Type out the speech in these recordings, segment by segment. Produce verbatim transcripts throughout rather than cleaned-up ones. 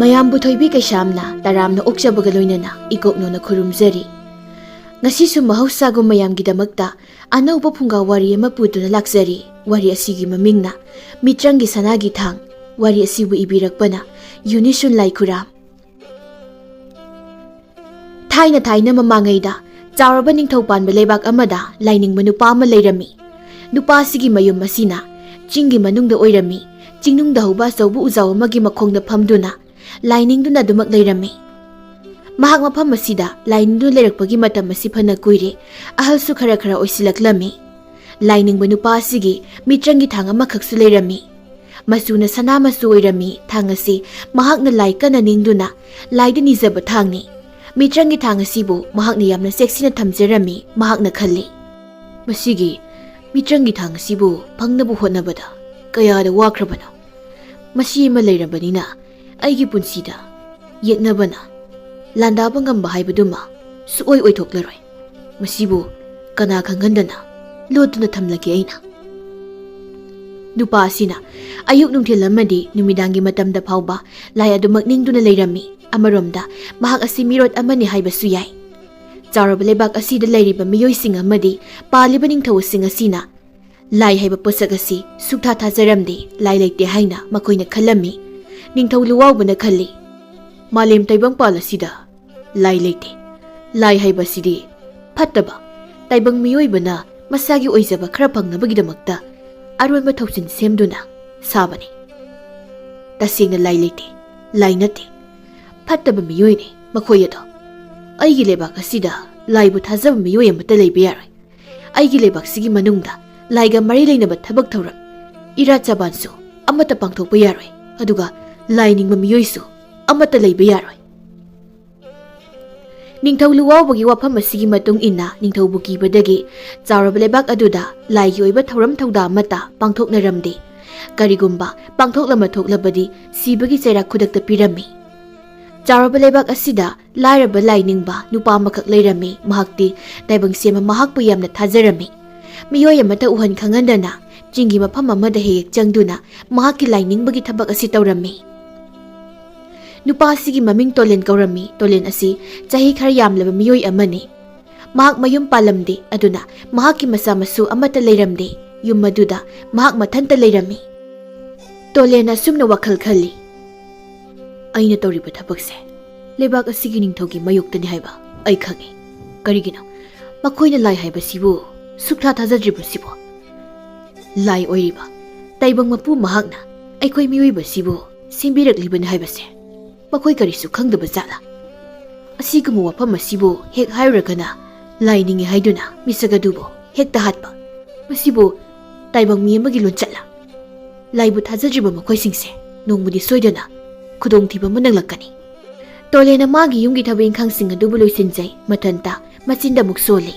ꯃꯌꯥꯝꯕꯨ ꯊꯣꯏꯕꯤ ꯀꯩꯁꯥꯝꯅ ꯇꯔꯥꯝꯅ ꯑꯣꯛꯆꯕꯒ ꯂꯣꯏꯅꯅ ꯏꯀꯣꯛꯅꯣꯅ ꯈꯨꯔꯨꯝꯖꯔꯤ꯫ ꯉꯁꯤꯁꯨ ꯃꯍꯧꯁꯥꯒꯨꯝ ꯃꯌꯥꯝꯒꯤꯗꯃꯛꯇ ꯑꯅꯧꯕ ꯐꯨꯡꯒꯥ ꯋꯥꯔꯤ ꯑꯃ ꯄꯨꯗꯨꯅ ꯂꯥꯛꯆꯔꯤ꯫ ꯋꯥꯔꯤ ꯑꯁꯤꯒꯤ ꯃꯃꯤꯡꯅ ꯃꯤꯇ꯭ꯔꯪꯒꯤ ꯁꯅꯥꯒꯤ ꯊꯥꯡ꯫ ꯋꯥꯔꯤ ꯑꯁꯤꯕꯨ ꯏꯕꯤꯔꯛꯄꯅ ꯌꯨꯅꯤꯁꯨꯟ ꯂꯥꯏꯈꯨꯔꯥꯝ꯫ ꯊꯥꯏꯅ ꯊꯥꯏꯅ ꯃꯃꯥꯡꯉꯩꯗ ꯆꯥꯎꯔꯕ ꯅꯤꯡꯊꯧ ꯄꯥꯟꯕ ꯂꯩꯕꯥꯛ ꯑꯃꯗ ꯂꯥꯏꯅꯤꯡꯕ ꯅꯨꯄꯥ ꯑꯃ ꯂꯩꯔꯝꯃꯤ꯫ ꯅꯨꯄꯥ ꯑꯁꯤꯒꯤ ꯃꯌꯨꯝ ꯑꯁꯤꯅ ꯆꯤꯡꯒꯤ ꯃꯅꯨꯡꯗ ꯑꯣꯏꯔꯝꯃꯤ꯫ ꯆꯤꯡꯅꯨꯡꯗ ꯍꯧꯕ ꯑꯆꯧꯕ ꯎꯖꯥꯎ ꯑꯃꯒꯤ ꯃꯈꯣꯡꯗ ꯐꯝꯗꯨꯅ ꯂꯥꯏꯅꯤꯡꯗꯨꯅ ꯑꯗꯨꯃꯛ ꯂꯩꯔꯝꯃꯤ꯫ ꯃꯍꯥꯛ ꯃꯐꯝ ꯑꯁꯤꯗ ꯂꯥꯏꯅꯤꯡꯗꯨꯅ ꯂꯩꯔꯛꯄꯒꯤ ꯃꯇꯝ ꯑꯁꯤ ꯐꯅ ꯀꯨꯏꯔꯦ꯫ ꯑꯍꯜꯁꯨ ꯈꯔ ꯈꯔ ꯑꯣꯏꯁꯤꯜꯂꯛꯂꯝꯃꯤ꯫ ꯂꯥꯏꯅꯤꯡꯕ ꯅꯨꯄꯥ ꯑꯁꯤꯒꯤ ꯃꯤꯇ꯭ꯔꯪꯒꯤ ꯊꯥꯡ ꯑꯃꯈꯛꯁꯨ ꯂꯩꯔꯝꯃꯤ꯫ ꯃꯆꯨꯅ ꯁꯅꯥ ꯃꯆꯨ ꯑꯣꯏꯔꯝꯃꯤ꯫ ꯊꯥꯡ ꯑꯁꯤ ꯃꯍꯥꯛꯅ ꯂꯥꯏ ꯀꯟꯅ ꯅꯤꯡꯗꯨꯅ ꯂꯥꯏꯗ ꯅꯤꯖꯕ ꯊꯥꯡꯅꯤ꯫ ꯃꯤꯇ꯭ꯔꯪꯒꯤ ꯊꯥꯡ ꯑꯁꯤꯕꯨ ꯃꯍꯥꯛꯅ ꯌꯥꯝꯅ ꯆꯦꯛꯁꯤꯟꯅ ꯊꯝꯖꯔꯝꯃꯤ꯫ ꯃꯍꯥꯛꯅ ꯈꯜꯂꯤ, "ꯃꯁꯤꯒꯤ ꯃꯤꯇ꯭ꯔꯪꯒꯤ ꯊꯥꯡ ꯑꯁꯤꯕꯨ ꯐꯪꯅꯕ ꯍꯣꯠꯅꯕꯗ ꯀꯌꯥꯗ ꯋꯥꯈ꯭ꯔꯕꯅꯣ꯫ ꯃꯁꯤ ꯑꯃ ꯂꯩꯔꯕꯅꯤꯅ ꯑꯩꯒꯤ ꯄꯨꯟꯁꯤꯗ ꯌꯦꯛꯅꯕꯅ ꯂꯥꯟꯗꯥꯕ ꯉꯝꯕ ꯍꯥꯏꯕꯗꯨꯃ ꯁꯨꯛꯑꯣꯏ ꯑꯣꯏꯊꯣꯛꯂꯔꯣꯏ꯫ ꯃꯁꯤꯕꯨ ꯀꯅꯥ ꯈꯪꯍꯟꯗꯅ ꯂꯣꯠꯇꯨꯅ ꯊꯝꯂꯒꯦ ꯑꯩꯅ?" ꯅꯨꯄꯥ ꯑꯁꯤꯅ ꯑꯌꯨꯛ, ꯅꯨꯡꯊꯤꯜ ꯑꯃꯗꯤ ꯅꯨꯃꯤꯗꯥꯡꯒꯤ ꯃꯇꯝꯗ ꯐꯥꯎꯕ ꯂꯥꯏ ꯑꯗꯨꯃꯛ ꯅꯤꯡꯗꯨꯅ ꯂꯩꯔꯝꯃꯤ꯫ ꯑꯃꯔꯣꯝꯗ ꯃꯍꯥꯛ ꯑꯁꯤ ꯃꯤꯔꯣꯠ ꯑꯃꯅꯤ ꯍꯥꯏꯕꯁꯨ ꯌꯥꯏ꯫ ꯆꯥꯎꯔꯕ ꯂꯩꯕꯥꯛ ꯑꯁꯤꯗ ꯂꯩꯔꯤꯕ ꯃꯤꯑꯣꯏꯁꯤꯡ ꯑꯃꯗꯤ ꯄꯥꯜꯂꯤꯕ ꯅꯤꯡꯊꯧꯁꯤꯡ ꯑꯁꯤꯅ ꯂꯥꯏ ꯍꯥꯏꯕ ꯄꯣꯠꯁꯛ ꯑꯁꯤ ꯁꯨꯛꯊꯥ ꯊꯥꯖꯔꯝꯗꯦ, ꯂꯥꯏ ꯂꯩꯇꯦ ꯍꯥꯏꯅ ꯃꯈꯣꯏꯅ ꯈꯜꯂꯝꯃꯤ꯫ ꯅꯤꯡꯊꯧ ꯂꯨꯋꯥꯎꯕꯅ ꯈꯜꯂꯤ, "ꯃꯥꯂꯦꯝ ꯇꯥꯏꯕꯪꯄꯥꯜ ꯑꯁꯤꯗ ꯂꯥꯏ ꯂꯩꯇꯦ꯫ ꯂꯥꯏ ꯍꯥꯏꯕꯁꯤꯗꯤ ꯐꯠꯇꯕ, ꯇꯥꯏꯕꯪ ꯃꯤꯑꯣꯏꯕꯅ ꯃꯁꯥꯒꯤ ꯑꯣꯏꯖꯕ ꯈꯔ ꯐꯪꯅꯕꯒꯤꯗꯃꯛꯇ ꯑꯔꯣꯟꯕ ꯊꯧꯁꯤꯟ ꯁꯦꯝꯗꯨꯅ ꯁꯥꯕꯅꯤ꯫ ꯇꯁꯦꯡꯅ ꯂꯥꯏ ꯂꯩꯇꯦ, ꯂꯥꯏ ꯅꯠꯇꯦ, ꯐꯠꯇꯕ ꯃꯤꯑꯣꯏꯅꯤ ꯃꯈꯣꯏ ꯑꯗꯣ꯫ ꯑꯩꯒꯤ ꯂꯩꯕꯥꯛ ꯑꯁꯤꯗ ꯂꯥꯏꯕꯨ ꯊꯥꯖꯕ ꯃꯤꯑꯣꯏ ꯑꯃꯠꯇ ꯂꯩꯕ ꯌꯥꯔꯣꯏ꯫ ꯑꯩꯒꯤ ꯂꯩꯕꯥꯛꯁꯤꯒꯤ ꯃꯅꯨꯡꯗ ꯂꯥꯏꯒ ꯃꯔꯤ ꯂꯩꯅꯕ ꯊꯕꯛ ꯊꯧꯔꯝ, ꯏꯔꯥꯠ ꯆꯕꯥꯟꯁꯨ ꯑꯃꯠꯇ ꯄꯥꯡꯊꯣꯛꯄ ꯌꯥꯔꯣꯏ, ꯑꯗꯨꯒ ꯂꯥꯏ ꯅꯤꯡꯕ ꯃꯤꯑꯣꯏꯁꯨ ꯑꯃꯠꯇ ꯂꯩꯕ ꯌꯥꯔꯣꯏ꯫" ꯅꯤꯡꯊꯧ ꯂꯨꯋꯥꯎꯕꯒꯤ ꯋꯥꯐꯝ ꯑꯁꯤꯒꯤ ꯃꯇꯨꯡ ꯏꯟꯅ ꯅꯤꯡꯊꯧꯕꯨ ꯀꯤꯕꯗꯒꯤ ꯆꯥꯎꯔꯕ ꯂꯩꯕꯥꯛ ꯑꯗꯨꯗ ꯂꯥꯏꯒꯤ ꯑꯣꯏꯕ ꯊꯧꯔꯝ ꯊꯧꯗꯥ ꯑꯃꯠꯇ ꯄꯥꯡꯊꯣꯛꯅꯔꯝꯗꯦ꯫ ꯀꯔꯤꯒꯨꯝꯕ ꯄꯥꯡꯊꯣꯛꯂꯝꯕ ꯊꯣꯛꯂꯕꯗꯤ ꯁꯤꯕꯒꯤ ꯆꯩꯔꯥꯛ ꯈꯨꯗꯛꯇ ꯄꯤꯔꯝꯃꯤ꯫ ꯆꯥꯎꯔꯕ ꯂꯩꯕꯥꯛ ꯑꯁꯤꯗ ꯂꯥꯏꯔꯕ ꯂꯥꯏ ꯅꯤꯡꯕ ꯅꯨꯄꯥ ꯑꯃꯈꯛ ꯂꯩꯔꯝꯃꯤ꯫ ꯃꯍꯥꯛꯇꯤ ꯇꯥꯏꯕꯪ ꯁꯦꯝꯕ ꯃꯍꯥꯛꯄꯨ ꯌꯥꯝꯅ ꯊꯥꯖꯔꯝꯃꯤ꯫ ꯃꯤꯑꯣꯏ ꯑꯃꯠꯇ ꯎꯍꯟ ꯈꯪꯍꯟꯗꯅ ꯆꯤꯡꯒꯤ ꯃꯐꯝ ꯑꯃꯗ ꯍꯦꯛ ꯍꯦꯛ ꯆꯪꯗꯨꯅ ꯃꯍꯥꯛꯀꯤ ꯂꯥꯏ ꯅꯤꯡꯕꯒꯤ ꯊꯕꯛ ꯑꯁꯤ ꯇꯧꯔꯝꯃꯤ꯫ ꯅꯨꯄꯥ ꯑꯁꯤꯒꯤ ꯃꯃꯤꯡ ꯇꯣꯂꯦꯟ ꯀꯧꯔꯝꯃꯤ꯫ ꯇꯣꯂꯦꯟ ꯑꯁꯤ ꯆꯍꯤ ꯈꯔ ꯌꯥꯝꯂꯕ ꯃꯤꯑꯣꯏ ꯑꯃꯅꯤ꯫ ꯃꯍꯥꯛ ꯃꯌꯨꯝ ꯄꯥꯜꯂꯝꯗꯦ, ꯑꯗꯨꯅ ꯃꯍꯥꯛꯀꯤ ꯃꯆꯥ ꯃꯁꯨ ꯑꯃꯠꯇ ꯂꯩꯔꯝꯗꯦ꯫ ꯌꯨꯝ ꯑꯗꯨꯗ ꯃꯍꯥꯛ ꯃꯊꯟꯇ ꯂꯩꯔꯝꯃꯤ꯫ ꯇꯣꯂꯦꯟ ꯑꯁꯨꯝꯅ ꯋꯥꯈꯜ ꯈꯜꯂꯤ, "ꯑꯩꯅ ꯇꯧꯔꯤꯕ ꯊꯕꯛꯁꯦ ꯂꯩꯕꯥꯛ ꯑꯁꯤꯒꯤ ꯅꯤꯡꯊꯧꯒꯤ ꯃꯥꯌꯣꯛꯇꯅꯤ ꯍꯥꯏꯕ ꯑꯩ ꯈꯪꯏ꯫ ꯀꯔꯤꯒꯤꯅꯣ ꯃꯈꯣꯏꯅ ꯂꯥꯏ ꯍꯥꯏꯕꯁꯤꯕꯨ ꯁꯨꯛꯊꯥ ꯊꯥꯖꯗ꯭ꯔꯤꯕꯁꯤꯕꯣ? ꯂꯥꯏ ꯑꯣꯏꯔꯤꯕ ꯇꯥꯏꯕꯪ ꯃꯄꯨ ꯃꯍꯥꯛꯅ ꯑꯩꯈꯣꯏ ꯃꯤꯑꯣꯏꯕꯁꯤꯕꯨ ꯁꯦꯝꯕꯤꯔꯛꯂꯤꯕꯅꯤ ꯍꯥꯏꯕꯁꯦ ꯃꯈꯣꯏ ꯀꯔꯤꯁꯨ ꯈꯪꯗꯕ ꯖꯥꯠꯂꯥ? ꯑꯁꯤꯒꯨꯝꯕ ꯋꯥꯐꯝ ꯑꯁꯤꯕꯨ ꯍꯦꯛ ꯍꯥꯏꯔꯨꯔꯒꯅ ꯂꯥꯏ ꯅꯤꯡꯉꯤ ꯍꯥꯏꯗꯨꯅ ꯃꯤꯁꯛ ꯑꯗꯨꯕꯨ ꯍꯦꯛꯇ ꯍꯥꯠꯄ꯫ ꯃꯁꯤꯕꯨ ꯇꯥꯏꯕꯪ ꯃꯤ ꯑꯃꯒꯤ ꯂꯣꯟꯆꯠꯂꯥ? ꯂꯥꯏꯕꯨ ꯊꯥꯖꯗ꯭ꯔꯤꯕ ꯃꯈꯣꯏꯁꯤꯡꯁꯦ ꯅꯣꯡꯃꯗꯤ ꯁꯣꯏꯗꯅ ꯈꯨꯗꯣꯡꯊꯤꯕ ꯑꯃ ꯅꯪꯂꯛꯀꯅꯤ꯫" ꯇꯣꯂꯦꯟꯅ ꯃꯥꯒꯤ ꯌꯨꯝꯒꯤ ꯊꯕꯛ ꯏꯪꯈꯥꯡꯁꯤꯡ ꯑꯗꯨꯕꯨ ꯂꯣꯏꯁꯤꯟꯖꯩ꯫ ꯃꯊꯟꯇ ꯃꯆꯤꯟꯗ ꯑꯃꯨꯛ ꯁꯣꯜꯂꯤ,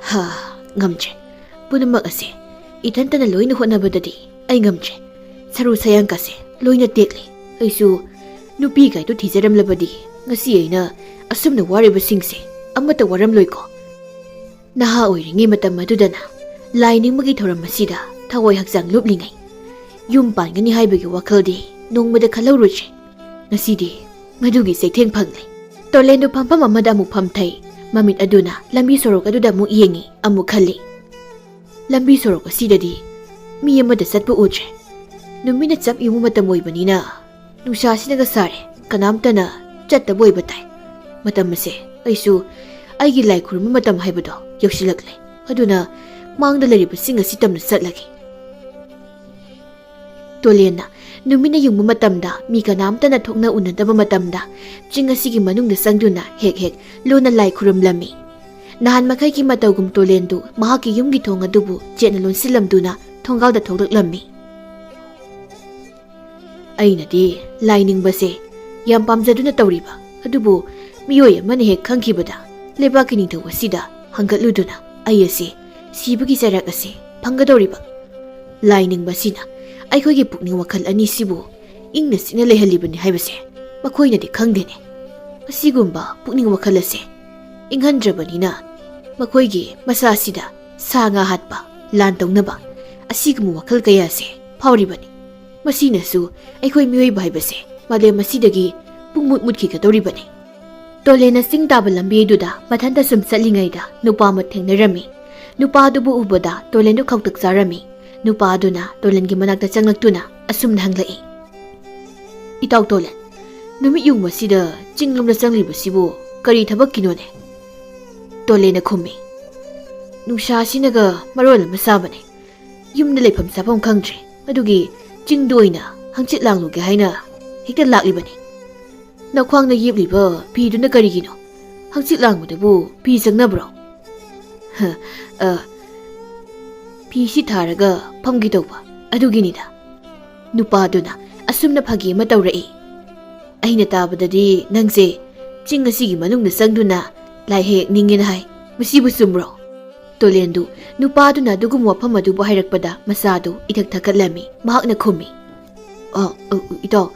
"ꯍꯥ, ꯉꯝꯗ꯭ꯔꯦ꯫ ꯄꯨꯝꯅꯃꯛ ꯑꯁꯦ ꯏꯊꯟꯇꯅ ꯂꯣꯏꯅ ꯍꯣꯠꯅꯕꯗꯗꯤ ꯑꯩ ꯉꯝꯗ꯭ꯔꯦ꯫ ꯁꯔꯨ ꯁꯌꯥꯡꯒꯁꯦ ꯂꯣꯏꯅ ꯇꯦꯛꯂꯦ꯫ ꯑꯩꯁꯨ ꯅꯨꯄꯤ ꯀꯥꯏꯗꯨ ꯊꯤꯖꯔꯝꯂꯕꯗꯤ ꯉꯁꯤ ꯑꯩꯅ ꯑꯁꯨꯝꯅ ꯋꯥꯔꯤꯕꯁꯤꯡꯁꯦ ꯑꯃꯠꯇ ꯋꯥꯔꯝꯂꯣꯏꯀꯣ꯫ ꯅꯍꯥ ꯑꯣꯏꯔꯤꯉꯩ ꯃꯇꯝ ꯑꯗꯨꯗꯅ ꯂꯥꯏ ꯅꯤꯡꯕꯒꯤ ꯊꯧꯔꯝ ꯑꯁꯤꯗ ꯊꯋꯥꯏ ꯍꯛꯆꯥꯡ ꯂꯨꯞꯂꯤꯉꯩ, ꯌꯨꯝ ꯄꯥꯟꯒꯅꯤ ꯍꯥꯏꯕꯒꯤ ꯋꯥꯈꯜꯗꯤ ꯅꯣꯡꯃꯗ ꯈꯜꯍꯧꯔꯨꯗ꯭ꯔꯦ꯫ ꯉꯁꯤꯗꯤ ꯃꯗꯨꯒꯤ ꯆꯩꯊꯦꯡ ꯐꯪꯂꯦ꯫" ꯇꯣꯂꯦꯟꯗꯨ ꯐꯝꯐꯝ ꯑꯃꯗ ꯑꯃꯨꯛ ꯐꯝꯊꯩ꯫ ꯃꯃꯤꯠ ꯑꯗꯨꯅ ꯂꯝꯕꯤ ꯁꯣꯔꯣꯛ ꯑꯗꯨꯗ ꯑꯃꯨꯛ ꯌꯦꯡꯉꯤ, ꯑꯃꯨꯛ ꯈꯜꯂꯤ, "ꯂꯝꯕꯤ ꯁꯣꯔꯣꯛ ꯑꯁꯤꯗꯗꯤ ꯃꯤ ꯑꯃꯠꯇ ꯆꯠꯄ ꯎꯗ꯭ꯔꯦ꯫ ꯅꯨꯃꯤꯠꯅ ꯆꯞ ꯌꯨꯡꯕ ꯃꯇꯝ ꯑꯣꯏꯕꯅꯤꯅ ꯅꯨꯡꯁꯥꯁꯤꯅꯒ ꯁꯥꯔꯦ, ꯀꯅꯥꯝꯇꯅ ꯆꯠꯇꯕ ꯑꯣꯏꯕ ꯇꯥꯏ꯫ ꯃꯇꯝ ꯑꯁꯦ ꯑꯩꯁꯨ ꯑꯩꯒꯤ ꯂꯥꯏ ꯈꯨꯔꯨꯝꯕ ꯃꯇꯝ ꯍꯥꯏꯕꯗꯣ ꯌꯧꯁꯤꯜꯂꯛꯂꯦ꯫ ꯑꯗꯨꯅ ꯃꯥꯡꯗ ꯂꯩꯔꯤꯕꯁꯤꯡ ꯑꯁꯤ ꯇꯝꯅ ꯆꯠꯂꯒꯦ꯫" ꯇꯣꯂꯦꯟꯅ ꯅꯨꯃꯤꯠꯅ ꯌꯨꯡꯕ ꯃꯇꯝꯗ ꯃꯤ ꯀꯅꯥꯝꯇꯅ ꯊꯣꯛꯅ ꯎꯅꯗꯕ ꯃꯇꯝꯗ ꯆꯤꯡ ꯑꯁꯤꯒꯤ ꯃꯅꯨꯡꯗ ꯆꯪꯗꯨꯅ ꯍꯦꯛ ꯍꯦꯛ ꯂꯨꯅ ꯂꯥꯏ ꯈꯨꯔꯨꯝꯂꯝꯃꯤ꯫ ꯅꯍꯥꯟ ꯃꯈꯩꯒꯤ ꯃꯇꯧꯒꯨꯝ ꯇꯣꯂꯦꯟꯗꯨ ꯃꯍꯥꯛꯀꯤ ꯌꯨꯝꯒꯤ ꯊꯣꯡ ꯑꯗꯨꯕꯨ ꯆꯦꯠꯅ ꯂꯣꯟꯁꯤꯜꯂꯝꯗꯨꯅ ꯊꯣꯡꯒꯥꯜꯗ ꯊꯣꯛꯂꯛꯂꯝꯃꯤ꯫ "ꯑꯩꯅꯗꯤ ꯂꯥꯏ ꯅꯤꯡꯕꯁꯦ ꯌꯥꯝ ꯄꯥꯝꯖꯗꯨꯅ ꯇꯧꯔꯤꯕ, ꯑꯗꯨꯕꯨ ꯃꯤꯑꯣꯏ ꯑꯃꯅ ꯍꯦꯛ ꯈꯪꯈꯤꯕꯗ ꯂꯩꯕꯥꯛꯀꯤ ꯅꯤꯡꯊꯧ ꯑꯁꯤꯗ ꯍꯪꯒꯠꯂꯨꯗꯨꯅ ꯑꯩ ꯑꯁꯦ ꯁꯤꯕꯒꯤ ꯆꯩꯔꯥꯛ ꯑꯁꯦ ꯐꯪꯒꯗꯧꯔꯤꯕ꯫ ꯂꯥꯏ ꯅꯤꯡꯕ ꯑꯁꯤꯅ ꯑꯩꯈꯣꯏꯒꯤ ꯄꯨꯛꯅꯤꯡ ꯋꯥꯈꯜ ꯑꯅꯤꯁꯤꯕꯨ ꯏꯪꯅ ꯆꯤꯛꯅ ꯂꯩꯍꯜꯂꯤꯕꯅꯤ ꯍꯥꯏꯕꯁꯦ ꯃꯈꯣꯏꯅꯗꯤ ꯈꯪꯗꯦꯅꯦ꯫ ꯑꯁꯤꯒꯨꯝꯕ ꯄꯨꯛꯅꯤꯡ ꯋꯥꯈꯜ ꯑꯁꯦ ꯏꯪꯍꯟꯗ꯭ꯔꯕꯅꯤꯅ ꯃꯈꯣꯏꯒꯤ ꯃꯁꯥꯁꯤꯗ ꯁꯥ ꯉꯥ ꯍꯥꯠꯄ, ꯂꯥꯟ ꯇꯧꯅꯕ ꯑꯁꯤꯒꯨꯝꯕ ꯋꯥꯈꯜ ꯀꯌꯥꯁꯦ ꯐꯥꯎꯔꯤꯕꯅꯤ꯫ ꯃꯁꯤꯅꯁꯨ ꯑꯩꯈꯣꯏ ꯃꯤꯑꯣꯏꯕ ꯍꯥꯏꯕꯁꯦ ꯃꯥꯂꯦꯝ ꯑꯁꯤꯗꯒꯤ ꯄꯨꯡꯃꯨꯠ ꯃꯨꯠꯈꯤꯒꯗꯧꯔꯤꯕꯅꯤ꯫ ꯇꯣꯂꯦꯟꯅ ꯆꯤꯡ ꯇꯥꯕ ꯂꯝꯕꯤꯗꯨꯗ ꯃꯊꯟꯇ ꯁꯨꯝ ꯆꯠꯂꯤꯉꯩꯗ ꯅꯨꯄꯥ ꯑꯃ ꯊꯦꯡꯅꯔꯝꯃꯤ꯫ ꯅꯨꯄꯥ ꯑꯗꯨꯕꯨ ꯎꯕꯗ ꯇꯣꯂꯦꯟꯗꯨ ꯈꯧꯇꯛ ꯆꯥꯔꯝꯃꯤ꯫ ꯅꯨꯄꯥ ꯑꯗꯨꯅ ꯇꯣꯂꯦꯟꯒꯤ ꯃꯅꯥꯛꯇ ꯆꯪꯂꯛꯇꯨꯅ ꯑꯁꯨꯝꯅ ꯍꯪꯂꯛꯏ, "ꯏꯇꯥꯎ ꯇꯣꯂꯦꯟ, ꯅꯨꯃꯤꯠ ꯌꯨꯡꯕꯁꯤꯗ ꯆꯤꯡꯂꯣꯝꯗ ꯆꯪꯂꯤꯕꯁꯤꯕꯨ ꯀꯔꯤ ꯊꯕꯛꯀꯤꯅꯣꯅꯦ?" ꯇꯣꯂꯦꯟꯅ ꯈꯨꯝꯃꯤ, "ꯅꯨꯡꯁꯥꯁꯤꯅꯒ ꯃꯔꯣꯜ ꯑꯃ ꯁꯥꯕꯅꯦ꯫ ꯌꯨꯝꯗ ꯂꯩꯐꯝ ꯆꯥꯐꯝ ꯈꯪꯗ꯭ꯔꯦ꯫ ꯑꯗꯨꯒꯤ ꯆꯤꯡꯗ ꯑꯣꯏꯅ ꯍꯪꯆꯤꯠ ꯂꯥꯡꯂꯨꯒꯦ ꯍꯥꯏꯅ ꯍꯦꯛꯇ ꯂꯥꯛꯂꯤꯕꯅꯤ꯫ ꯅꯈ꯭ꯋꯥꯡꯗ ꯌꯦꯞꯂꯤꯕ ꯐꯤꯗꯨꯅ ꯀꯔꯤꯒꯤꯅꯣ? ꯍꯪꯆꯤꯠ ꯂꯥꯡꯕꯗꯕꯨ ꯐꯤ ꯆꯪꯅꯕ꯭ꯔꯣ?" "ꯍ, ꯑ, ꯐꯤꯁꯤ ꯊꯥꯔꯒ ꯐꯝꯒꯦ ꯇꯧꯕ, ꯑꯗꯨꯒꯤꯅꯤꯗ꯫" ꯅꯨꯄꯥꯗꯨꯅ ꯑꯁꯨꯝꯅ ꯐꯥꯒꯤ ꯑꯃ ꯇꯧꯔꯛꯏ꯫ "ꯑꯩꯅ ꯇꯥꯕꯗꯗꯤ ꯅꯪꯁꯦ ꯆꯤꯡ ꯑꯁꯤꯒꯤ ꯃꯅꯨꯡꯗ ꯆꯪꯗꯨꯅ ꯂꯥꯏ ꯍꯦꯛ ꯅꯤꯡꯉꯦꯅ ꯍꯥꯏ꯫ ꯃꯁꯤꯕꯨ ꯆꯨꯝꯕ꯭ꯔꯣ?" ꯇꯣꯂꯦꯟꯗꯨ ꯅꯨꯄꯥꯗꯨꯅ ꯑꯗꯨꯒꯨꯝꯕ ꯋꯥꯐꯝ ꯑꯗꯨꯕꯨ ꯍꯥꯏꯔꯛꯄꯗ ꯃꯁꯥꯗꯨ ꯏꯊꯛ ꯊꯛꯀꯠꯂꯝꯃꯤ꯫ ꯃꯍꯥꯛꯅ ꯈꯨꯝꯃꯤ, "ꯑ, ꯑ, ꯏꯇꯥꯎ,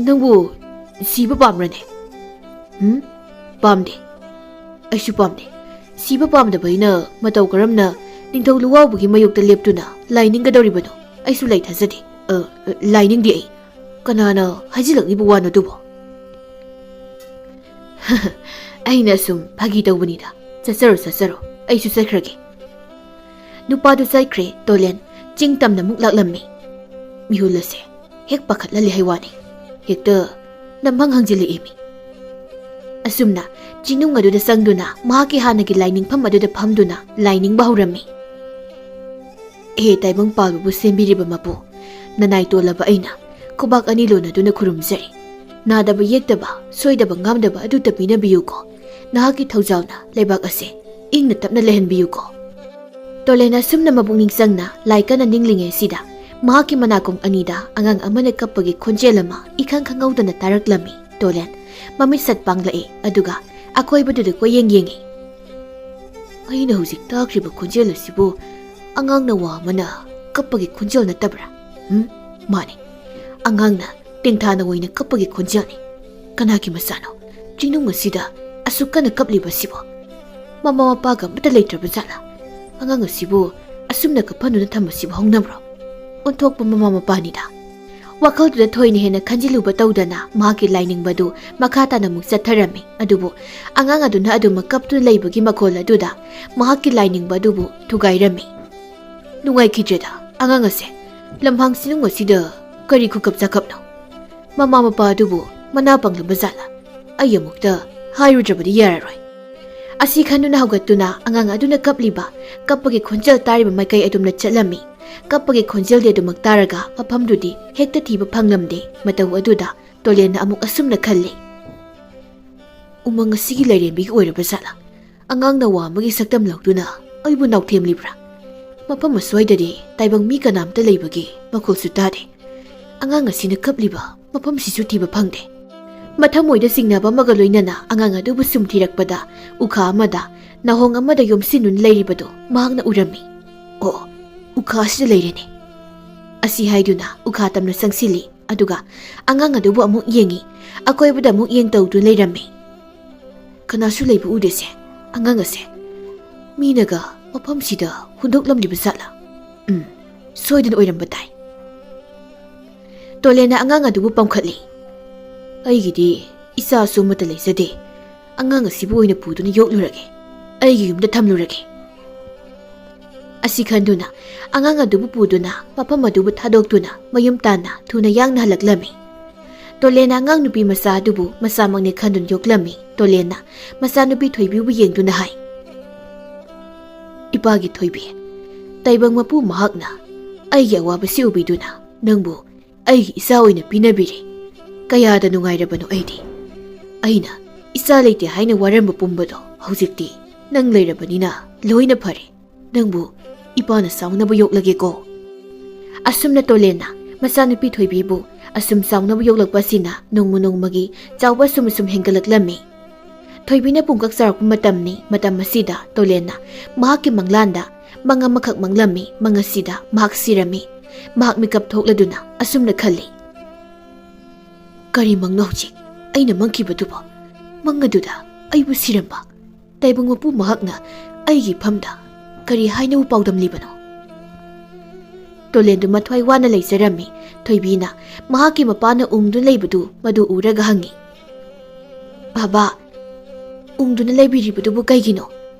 ꯅꯪꯕꯨ ꯁꯤꯕ ꯄꯥꯝꯕ꯭ꯔꯅꯦ?" "ꯎꯝ, ꯄꯥꯝꯗꯦ꯫ ꯑꯩꯁꯨ ꯄꯥꯝꯗꯦ꯫ ꯁꯤꯕ ꯄꯥꯝꯗꯕ ꯑꯩꯅ ꯃꯇꯧ ꯀꯔꯝꯅ ꯅꯤꯡꯊꯧ ꯂꯨꯋꯥꯎꯕꯒꯤ ꯃꯥꯌꯣꯛꯇ ꯂꯦꯞꯇꯨꯅ ꯂꯥꯏ ꯅꯤꯡꯒꯗꯧꯔꯤꯕꯅꯣ? ꯑꯩꯁꯨ ꯂꯩ ꯊꯥꯖꯗꯦ꯫ ꯑ, ꯂꯥꯏ ꯅꯤꯡꯗꯦ ꯑꯩ꯫ ꯀꯅꯥꯅ ꯍꯥꯏꯖꯤꯜꯂꯛꯂꯤꯕ ꯋꯥꯅꯣ ꯑꯗꯨꯕꯣ?" "ꯑꯩꯅ ꯁꯨꯝ ꯐꯥꯒꯤ ꯇꯧꯕꯅꯤꯗ꯫ ꯆꯠꯆꯔꯣ, ꯆꯠꯆꯔꯣ꯫ ꯑꯩꯁꯨ ꯆꯠꯈ꯭ꯔꯒꯦ꯫" ꯅꯨꯄꯥꯗꯨ ꯆꯠꯈ꯭ꯔꯦ꯫ ꯇꯣꯂꯦꯟ ꯆꯤꯡ ꯇꯝꯅ ꯑꯃꯨꯛ ꯂꯥꯛꯂꯝꯃꯤ꯫ ꯃꯤꯍꯨꯜ ꯑꯁꯦ ꯍꯦꯛ ꯄꯥꯈꯠꯍꯜꯂꯤ ꯍꯥꯏ ꯋꯥꯅꯤ꯫ ꯍꯦꯛꯇ ꯅꯝꯍꯪ ꯍꯪꯖꯤꯜꯂꯛꯏꯃꯤ꯫ ꯑꯁꯨꯝꯅ ꯆꯤꯡꯅꯨꯡ ꯑꯗꯨꯗ ꯆꯪꯗꯨꯅ ꯃꯍꯥꯛꯀꯤ ꯍꯥꯟꯅꯒꯤ ꯂꯥꯏꯅꯤꯡꯐꯝ ꯑꯗꯨꯗ ꯐꯝꯗꯨꯅ ꯂꯥꯏ ꯅꯤꯡꯕ ꯍꯧꯔꯝꯃꯤ꯫ "ꯑꯦ ꯇꯥꯏꯕꯪ ꯄꯥꯜꯕꯕꯨ ꯁꯦꯝꯕꯤꯔꯤꯕ ꯃꯄꯨ, ꯅꯅꯥꯏ ꯇꯣꯜꯂꯕ ꯑꯩꯅ ꯈꯨꯕꯥꯛ ꯑꯅꯤ ꯂꯣꯟꯅꯗꯨꯅ ꯈꯨꯔꯨꯝꯖꯔꯤ꯫ ꯅꯥꯗꯕ ꯌꯦꯛꯇꯕ, ꯁꯣꯏꯗꯕ ꯉꯥꯝꯗꯕ ꯑꯗꯨ ꯇꯞꯄꯤꯅꯕꯤꯌꯨꯀꯣ꯫ ꯅꯍꯥꯛꯀꯤ ꯊꯧꯖꯥꯜꯅ ꯂꯩꯕꯥꯛ ꯑꯁꯦ ꯏꯪꯅ ꯇꯞꯅ ꯂꯩꯍꯟꯕꯤꯌꯨꯀꯣ꯫" ꯇꯣꯂꯦꯟ ꯑꯁꯨꯝꯅ ꯃꯄꯨꯛꯅꯤꯡ ꯆꯪꯅ ꯂꯥꯏ ꯀꯟꯅ ꯅꯤꯡꯂꯤꯉꯩꯁꯤꯗ ꯃꯍꯥꯛꯀꯤ ꯃꯅꯥꯀꯣꯡ ꯑꯅꯤꯗ ꯑꯉꯥꯡ ꯑꯃꯅ ꯀꯞꯄꯒꯤ ꯈꯣꯟꯖꯦꯜ ꯑꯃ ꯏꯈꯪ ꯈꯪꯍꯧꯗꯅ ꯇꯥꯔꯛꯂꯝꯃꯤ꯫ ꯇꯣꯂꯦꯟ ꯃꯃꯤꯠ ꯁꯠ ꯄꯥꯡꯂꯛꯏ, ꯑꯗꯨꯒ ꯑꯀꯣꯏꯕꯗꯨꯗ ꯀꯣꯏꯌꯦꯡ ꯌꯦꯡꯉꯤ꯫ "ꯑꯩꯅ ꯍꯧꯖꯤꯛ ꯇꯥꯈ꯭ꯔꯤꯕ ꯈꯣꯟꯖꯦꯜ ꯑꯁꯤꯕꯨ ꯑꯉꯥꯡ ꯅꯋꯥ ꯑꯃꯅ ꯀꯞꯄꯒꯤ ꯈꯣꯟꯖꯦꯜ ꯅꯠꯇꯕ꯭ꯔꯥ? ꯎꯝ, ꯃꯥꯅꯤ꯫ ꯑꯉꯥꯡꯅ ꯇꯦꯡꯊꯥꯅ ꯑꯣꯏꯅ ꯀꯞꯄꯒꯤ ꯈꯣꯟꯖꯦꯜꯅꯤ꯫ ꯀꯅꯥꯒꯤ ꯃꯆꯥꯅꯣ? ꯆꯤꯡꯅꯨꯡ ꯑꯁꯤꯗ ꯑꯁꯨꯛ ꯀꯟꯅ ꯀꯞꯂꯤꯕꯁꯤꯕꯨ? ꯃꯃꯥ ꯃꯄꯥꯒ ꯑꯃꯠꯇ ꯂꯩꯇ꯭ꯔꯕ ꯖꯥꯠꯂꯥ? ꯑꯉꯥꯡ ꯑꯁꯤꯕꯨ ꯑꯁꯨꯝꯅ ꯀꯞꯍꯟꯗꯨꯅ ꯊꯝꯕꯁꯤꯕꯨ ꯍꯧꯅꯕ꯭ꯔꯣ? ꯑꯣꯟꯊꯣꯛꯄ ꯃꯃꯥ ꯃꯄꯥꯅꯤꯗ꯫" ꯋꯥꯈꯜꯗꯨꯗ ꯊꯣꯏꯅ ꯍꯦꯟꯅ ꯈꯟꯖꯤꯜꯂꯨꯕ ꯇꯧꯗꯅ ꯃꯍꯥꯛꯀꯤ ꯂꯥꯏꯅꯤꯡꯕꯗꯨ ꯃꯈꯥ ꯇꯥꯅ ꯑꯃꯨꯛ ꯆꯠꯊꯔꯝꯃꯤ꯫ ꯑꯗꯨꯕꯨ ꯑꯉꯥꯡ ꯑꯗꯨꯅ ꯑꯗꯨꯃꯛ ꯀꯞꯇꯨꯅ ꯂꯩꯕꯒꯤ ꯃꯈꯣꯜ ꯑꯗꯨꯗ ꯃꯍꯥꯛꯀꯤ ꯂꯥꯏꯅꯤꯡꯕ ꯑꯗꯨꯕꯨ ꯊꯨꯒꯥꯏꯔꯝꯃꯤ꯫ ꯅꯨꯡꯉꯥꯏꯈꯤꯗ꯭ꯔꯦꯗ ꯑꯉꯥꯡ ꯑꯁꯦ꯫ ꯂꯝꯍꯥꯡ ꯁꯤꯅꯨꯡ ꯑꯁꯤꯗ ꯀꯔꯤ ꯈꯨꯀꯞ ꯆꯥꯀꯞꯅꯣ? ꯃꯃꯥ ꯃꯄꯥ ꯑꯗꯨꯕꯨ ꯃꯅꯥ ꯄꯪꯂꯝꯕ ꯖꯥꯠꯂꯥ? ꯑꯩ ꯑꯃꯨꯛꯇ ꯍꯥꯏꯔꯨꯗ꯭ꯔꯕꯗꯤ ꯌꯥꯔꯔꯣꯏ꯫ ꯑꯁꯤ ꯈꯟꯗꯨꯅ ꯍꯧꯒꯠꯇꯨꯅ ꯑꯉꯥꯡ ꯑꯗꯨꯅ ꯀꯞꯂꯤꯕ, ꯀꯞꯄꯒꯤ ꯈꯣꯟꯖꯦꯜ ꯇꯥꯔꯤꯕ ꯃꯥꯏꯀꯩ ꯑꯗꯨꯝꯅ ꯆꯠꯂꯝꯃꯤ꯫ ꯀꯞꯄꯒꯤ ꯈꯣꯟꯖꯦꯜꯗꯤ ꯑꯗꯨꯃꯛ ꯇꯥꯔꯒ ꯃꯐꯝꯗꯨꯗꯤ ꯍꯦꯛꯇ ꯊꯤꯕ ꯐꯪꯂꯝꯗꯦ꯫ ꯃꯇꯧ ꯑꯗꯨꯗ ꯇꯣꯂꯦꯟꯅ ꯑꯃꯨꯛ ꯑꯁꯨꯝꯅ ꯈꯜꯂꯤ, "ꯎꯃꯪ ꯑꯁꯤꯒꯤ ꯂꯥꯏꯔꯦꯝꯕꯤꯒꯤ ꯑꯣꯏꯔꯕ ꯖꯥꯠꯂꯥ? ꯑꯉꯥꯡꯅ ꯋꯥ ꯑꯃꯒꯤ ꯁꯛꯇꯝ ꯂꯧꯗꯨꯅ ꯑꯩꯕꯨ ꯅꯥꯎꯊꯦꯝꯂꯤꯕ꯭ꯔꯥ? ꯃꯐꯝ ꯑꯁ꯭ꯋꯥꯏꯗꯗꯤ ꯇꯥꯏꯕꯪ ꯃꯤ ꯀꯅꯥꯝꯇ ꯂꯩꯕꯒꯤ ꯃꯈꯣꯜꯁꯨ ꯇꯥꯗꯦ꯫ ꯑꯉꯥꯡ ꯑꯁꯤꯅ ꯀꯞꯂꯤꯕ ꯃꯐꯝꯁꯤꯁꯨ ꯊꯤꯕ ꯐꯪꯗꯦ꯫" ꯃꯊꯃꯣꯏꯗ ꯆꯤꯡꯅꯕ ꯑꯃꯒ ꯂꯣꯏꯅꯅ ꯑꯉꯥꯡ ꯑꯗꯨꯕꯨ ꯁꯨꯝ ꯊꯤꯔꯛꯄꯗ ꯎꯈꯥ ꯑꯃꯗ ꯅꯥꯍꯣꯡ ꯑꯃꯗ ꯌꯣꯝꯁꯤꯟꯗꯨꯅ ꯂꯩꯔꯤꯕꯗꯨ ꯃꯍꯥꯛꯅ ꯎꯔꯝꯃꯤ꯫ "ꯑꯣ, ꯎꯈꯥ ꯑꯁꯤꯗ ꯂꯩꯔꯦꯅꯦ!" ꯑꯁꯤ ꯍꯥꯏꯗꯨꯅ ꯎꯈꯥ ꯇꯝꯅ ꯆꯪꯁꯤꯜꯂꯤ꯫ ꯑꯗꯨꯒ ꯑꯉꯥꯡ ꯑꯗꯨꯕꯨ ꯑꯃꯨꯛ ꯌꯦꯡꯉꯤ꯫ ꯑꯀꯣꯏꯕꯗ ꯑꯃꯨꯛ ꯌꯦꯡ ꯇꯧꯗꯨꯅ ꯂꯩꯔꯝꯃꯤ꯫ "ꯀꯅꯥꯁꯨ ꯂꯩꯕ ꯎꯗꯦꯁꯦ꯫ ꯑꯉꯥꯡ ꯑꯁꯦ ꯃꯤꯅꯒ ꯃꯐꯝꯁꯤꯗ ꯍꯨꯟꯗꯣꯛꯂꯝꯂꯤꯕ ꯖꯥꯠꯂꯥ? ꯎꯝ, ꯁꯣꯏꯗꯅ ꯑꯣꯏꯔꯝꯕ ꯇꯥꯏ꯫" ꯇꯣꯂꯦꯟꯅ ꯑꯉꯥꯡ ꯑꯗꯨꯕꯨ ꯄꯝꯈꯠꯂꯤ꯫ "ꯑꯩꯒꯤꯗꯤ ꯏꯆꯥꯁꯨ ꯑꯃꯠꯇ ꯂꯩꯖꯗꯦ꯫ ꯑꯉꯥꯡ ꯑꯁꯤꯕꯨ ꯑꯣꯏꯅ ꯄꯨꯗꯨꯅ ꯌꯣꯛꯂꯨꯔꯒꯦ꯫ ꯑꯩꯒꯤ ꯌꯨꯝꯗ ꯊꯝꯂꯨꯔꯒꯦ꯫" ꯑꯁꯤ ꯈꯟꯗꯨꯅ ꯑꯉꯥꯡ ꯑꯗꯨꯕꯨ ꯄꯨꯗꯨꯅ ꯃꯐꯝ ꯑꯗꯨꯕꯨ ꯊꯥꯗꯣꯛꯇꯨꯅ ꯃꯌꯨꯝ ꯇꯥꯟꯅ ꯊꯨꯅ ꯌꯥꯡꯅ ꯍꯜꯂꯛꯂꯝꯃꯤ꯫ ꯇꯣꯂꯦꯟꯅ ꯑꯉꯥꯡ ꯅꯨꯄꯤ ꯃꯆꯥ ꯑꯗꯨꯕꯨ ꯃꯆꯥꯃꯛꯅꯤ ꯈꯟꯗꯨꯅ ꯌꯣꯛꯂꯝꯃꯤ꯫ ꯇꯣꯂꯦꯟꯅ ꯃꯆꯥꯅꯨꯄꯤ ꯊꯣꯏꯕꯤꯕꯨ ꯌꯦꯡꯗꯨꯅ ꯍꯥꯏ, "ꯏꯄꯥꯒꯤ ꯊꯣꯏꯕꯤ, ꯇꯥꯏꯕꯪ ꯃꯄꯨ ꯃꯍꯥꯛꯅ ꯑꯩꯒꯤ ꯑꯋꯥꯕꯁꯤ ꯎꯕꯤꯗꯨꯅ ꯅꯪꯕꯨ ꯑꯩꯒꯤ ꯏꯆꯥ ꯑꯣꯏꯅ ꯄꯤꯅꯕꯤꯔꯦ꯫ ꯀꯌꯥꯗ ꯅꯨꯡꯉꯥꯏꯔꯕꯅꯣ ꯑꯩꯗꯤ꯫ ꯑꯩꯅ ꯏꯆꯥ ꯂꯩꯇꯦ ꯍꯥꯏꯅ ꯋꯥꯔꯝꯕ ꯄꯨꯝꯕꯗꯣ ꯍꯧꯖꯤꯛꯇꯤ ꯅꯪ ꯂꯩꯔꯕꯅꯤꯅ ꯂꯣꯏꯅ ꯐꯔꯦ꯫ ꯅꯪꯕꯨ ꯏꯄꯥꯅ ꯆꯥꯎꯅꯕ ꯌꯣꯛꯂꯒꯦꯀꯣ꯫" ꯑꯁꯨꯝꯅ ꯇꯣꯂꯦꯟꯅ ꯃꯆꯥꯅꯨꯄꯤ ꯊꯣꯏꯕꯤꯕꯨ ꯑꯁꯨꯝ ꯆꯥꯎꯅꯕ ꯌꯣꯛꯂꯛꯄ ꯑꯁꯤꯅ ꯅꯣꯡꯃ ꯅꯣꯡꯃꯒꯤ ꯆꯥꯎꯕ ꯑꯁꯨꯝ ꯑꯁꯨꯝ ꯍꯦꯟꯒꯠꯂꯛꯂꯝꯃꯤ꯫ ꯊꯣꯏꯕꯤꯅ ꯄꯨꯡꯀꯛ ꯆꯥꯎꯔꯛꯄ ꯃꯇꯝꯅꯤ꯫ ꯃꯇꯝ ꯑꯁꯤꯗ ꯇꯣꯂꯦꯟꯅ ꯃꯍꯥꯛꯀꯤ ꯃꯪꯂꯥꯟꯗ ꯃꯪ ꯑꯃꯈꯛ ꯃꯪꯂꯝꯃꯤ꯫ ꯃꯪ ꯑꯁꯤꯗ ꯃꯍꯥꯛ ꯁꯤꯔꯝꯃꯤ꯫ ꯃꯍꯥꯛ ꯃꯤꯀꯞ ꯊꯣꯛꯂꯗꯨꯅ ꯑꯁꯨꯝꯅ ꯈꯜꯂꯤ, "ꯀꯔꯤ ꯃꯪꯅꯣ ꯍꯧꯖꯤꯛ ꯑꯩꯅ ꯃꯪꯈꯤꯕꯗꯨꯕꯣ? ꯃꯪ ꯑꯗꯨꯗ ꯑꯩꯕꯨ ꯁꯤꯔꯝꯕ ꯇꯥꯏꯕꯪ ꯃꯄꯨ ꯃꯍꯥꯛꯅ ꯑꯩꯒꯤ ꯐꯝꯗ ꯀꯔꯤ ꯍꯥꯏꯅꯕꯨ ꯄꯥꯎꯗꯝꯂꯤꯕꯅꯣ?" ꯇꯣꯂꯦꯟꯗꯨ ꯃꯊ꯭ꯋꯥꯏ ꯋꯥꯅ ꯂꯩꯖꯔꯝꯃꯤ꯫ ꯊꯣꯏꯕꯤꯅ ꯃꯍꯥꯛꯀꯤ ꯃꯄꯥꯅ ꯎꯪꯗꯨꯅ ꯂꯩꯕꯗꯨ ꯃꯗꯨ ꯎꯔꯒ ꯍꯪꯉꯤ, "ꯕꯥꯕꯥ, ꯎꯪꯗꯨꯅ ꯂꯩꯕꯤꯔꯤꯕꯗꯨꯕꯨ ꯀꯩꯒꯤꯅꯣ?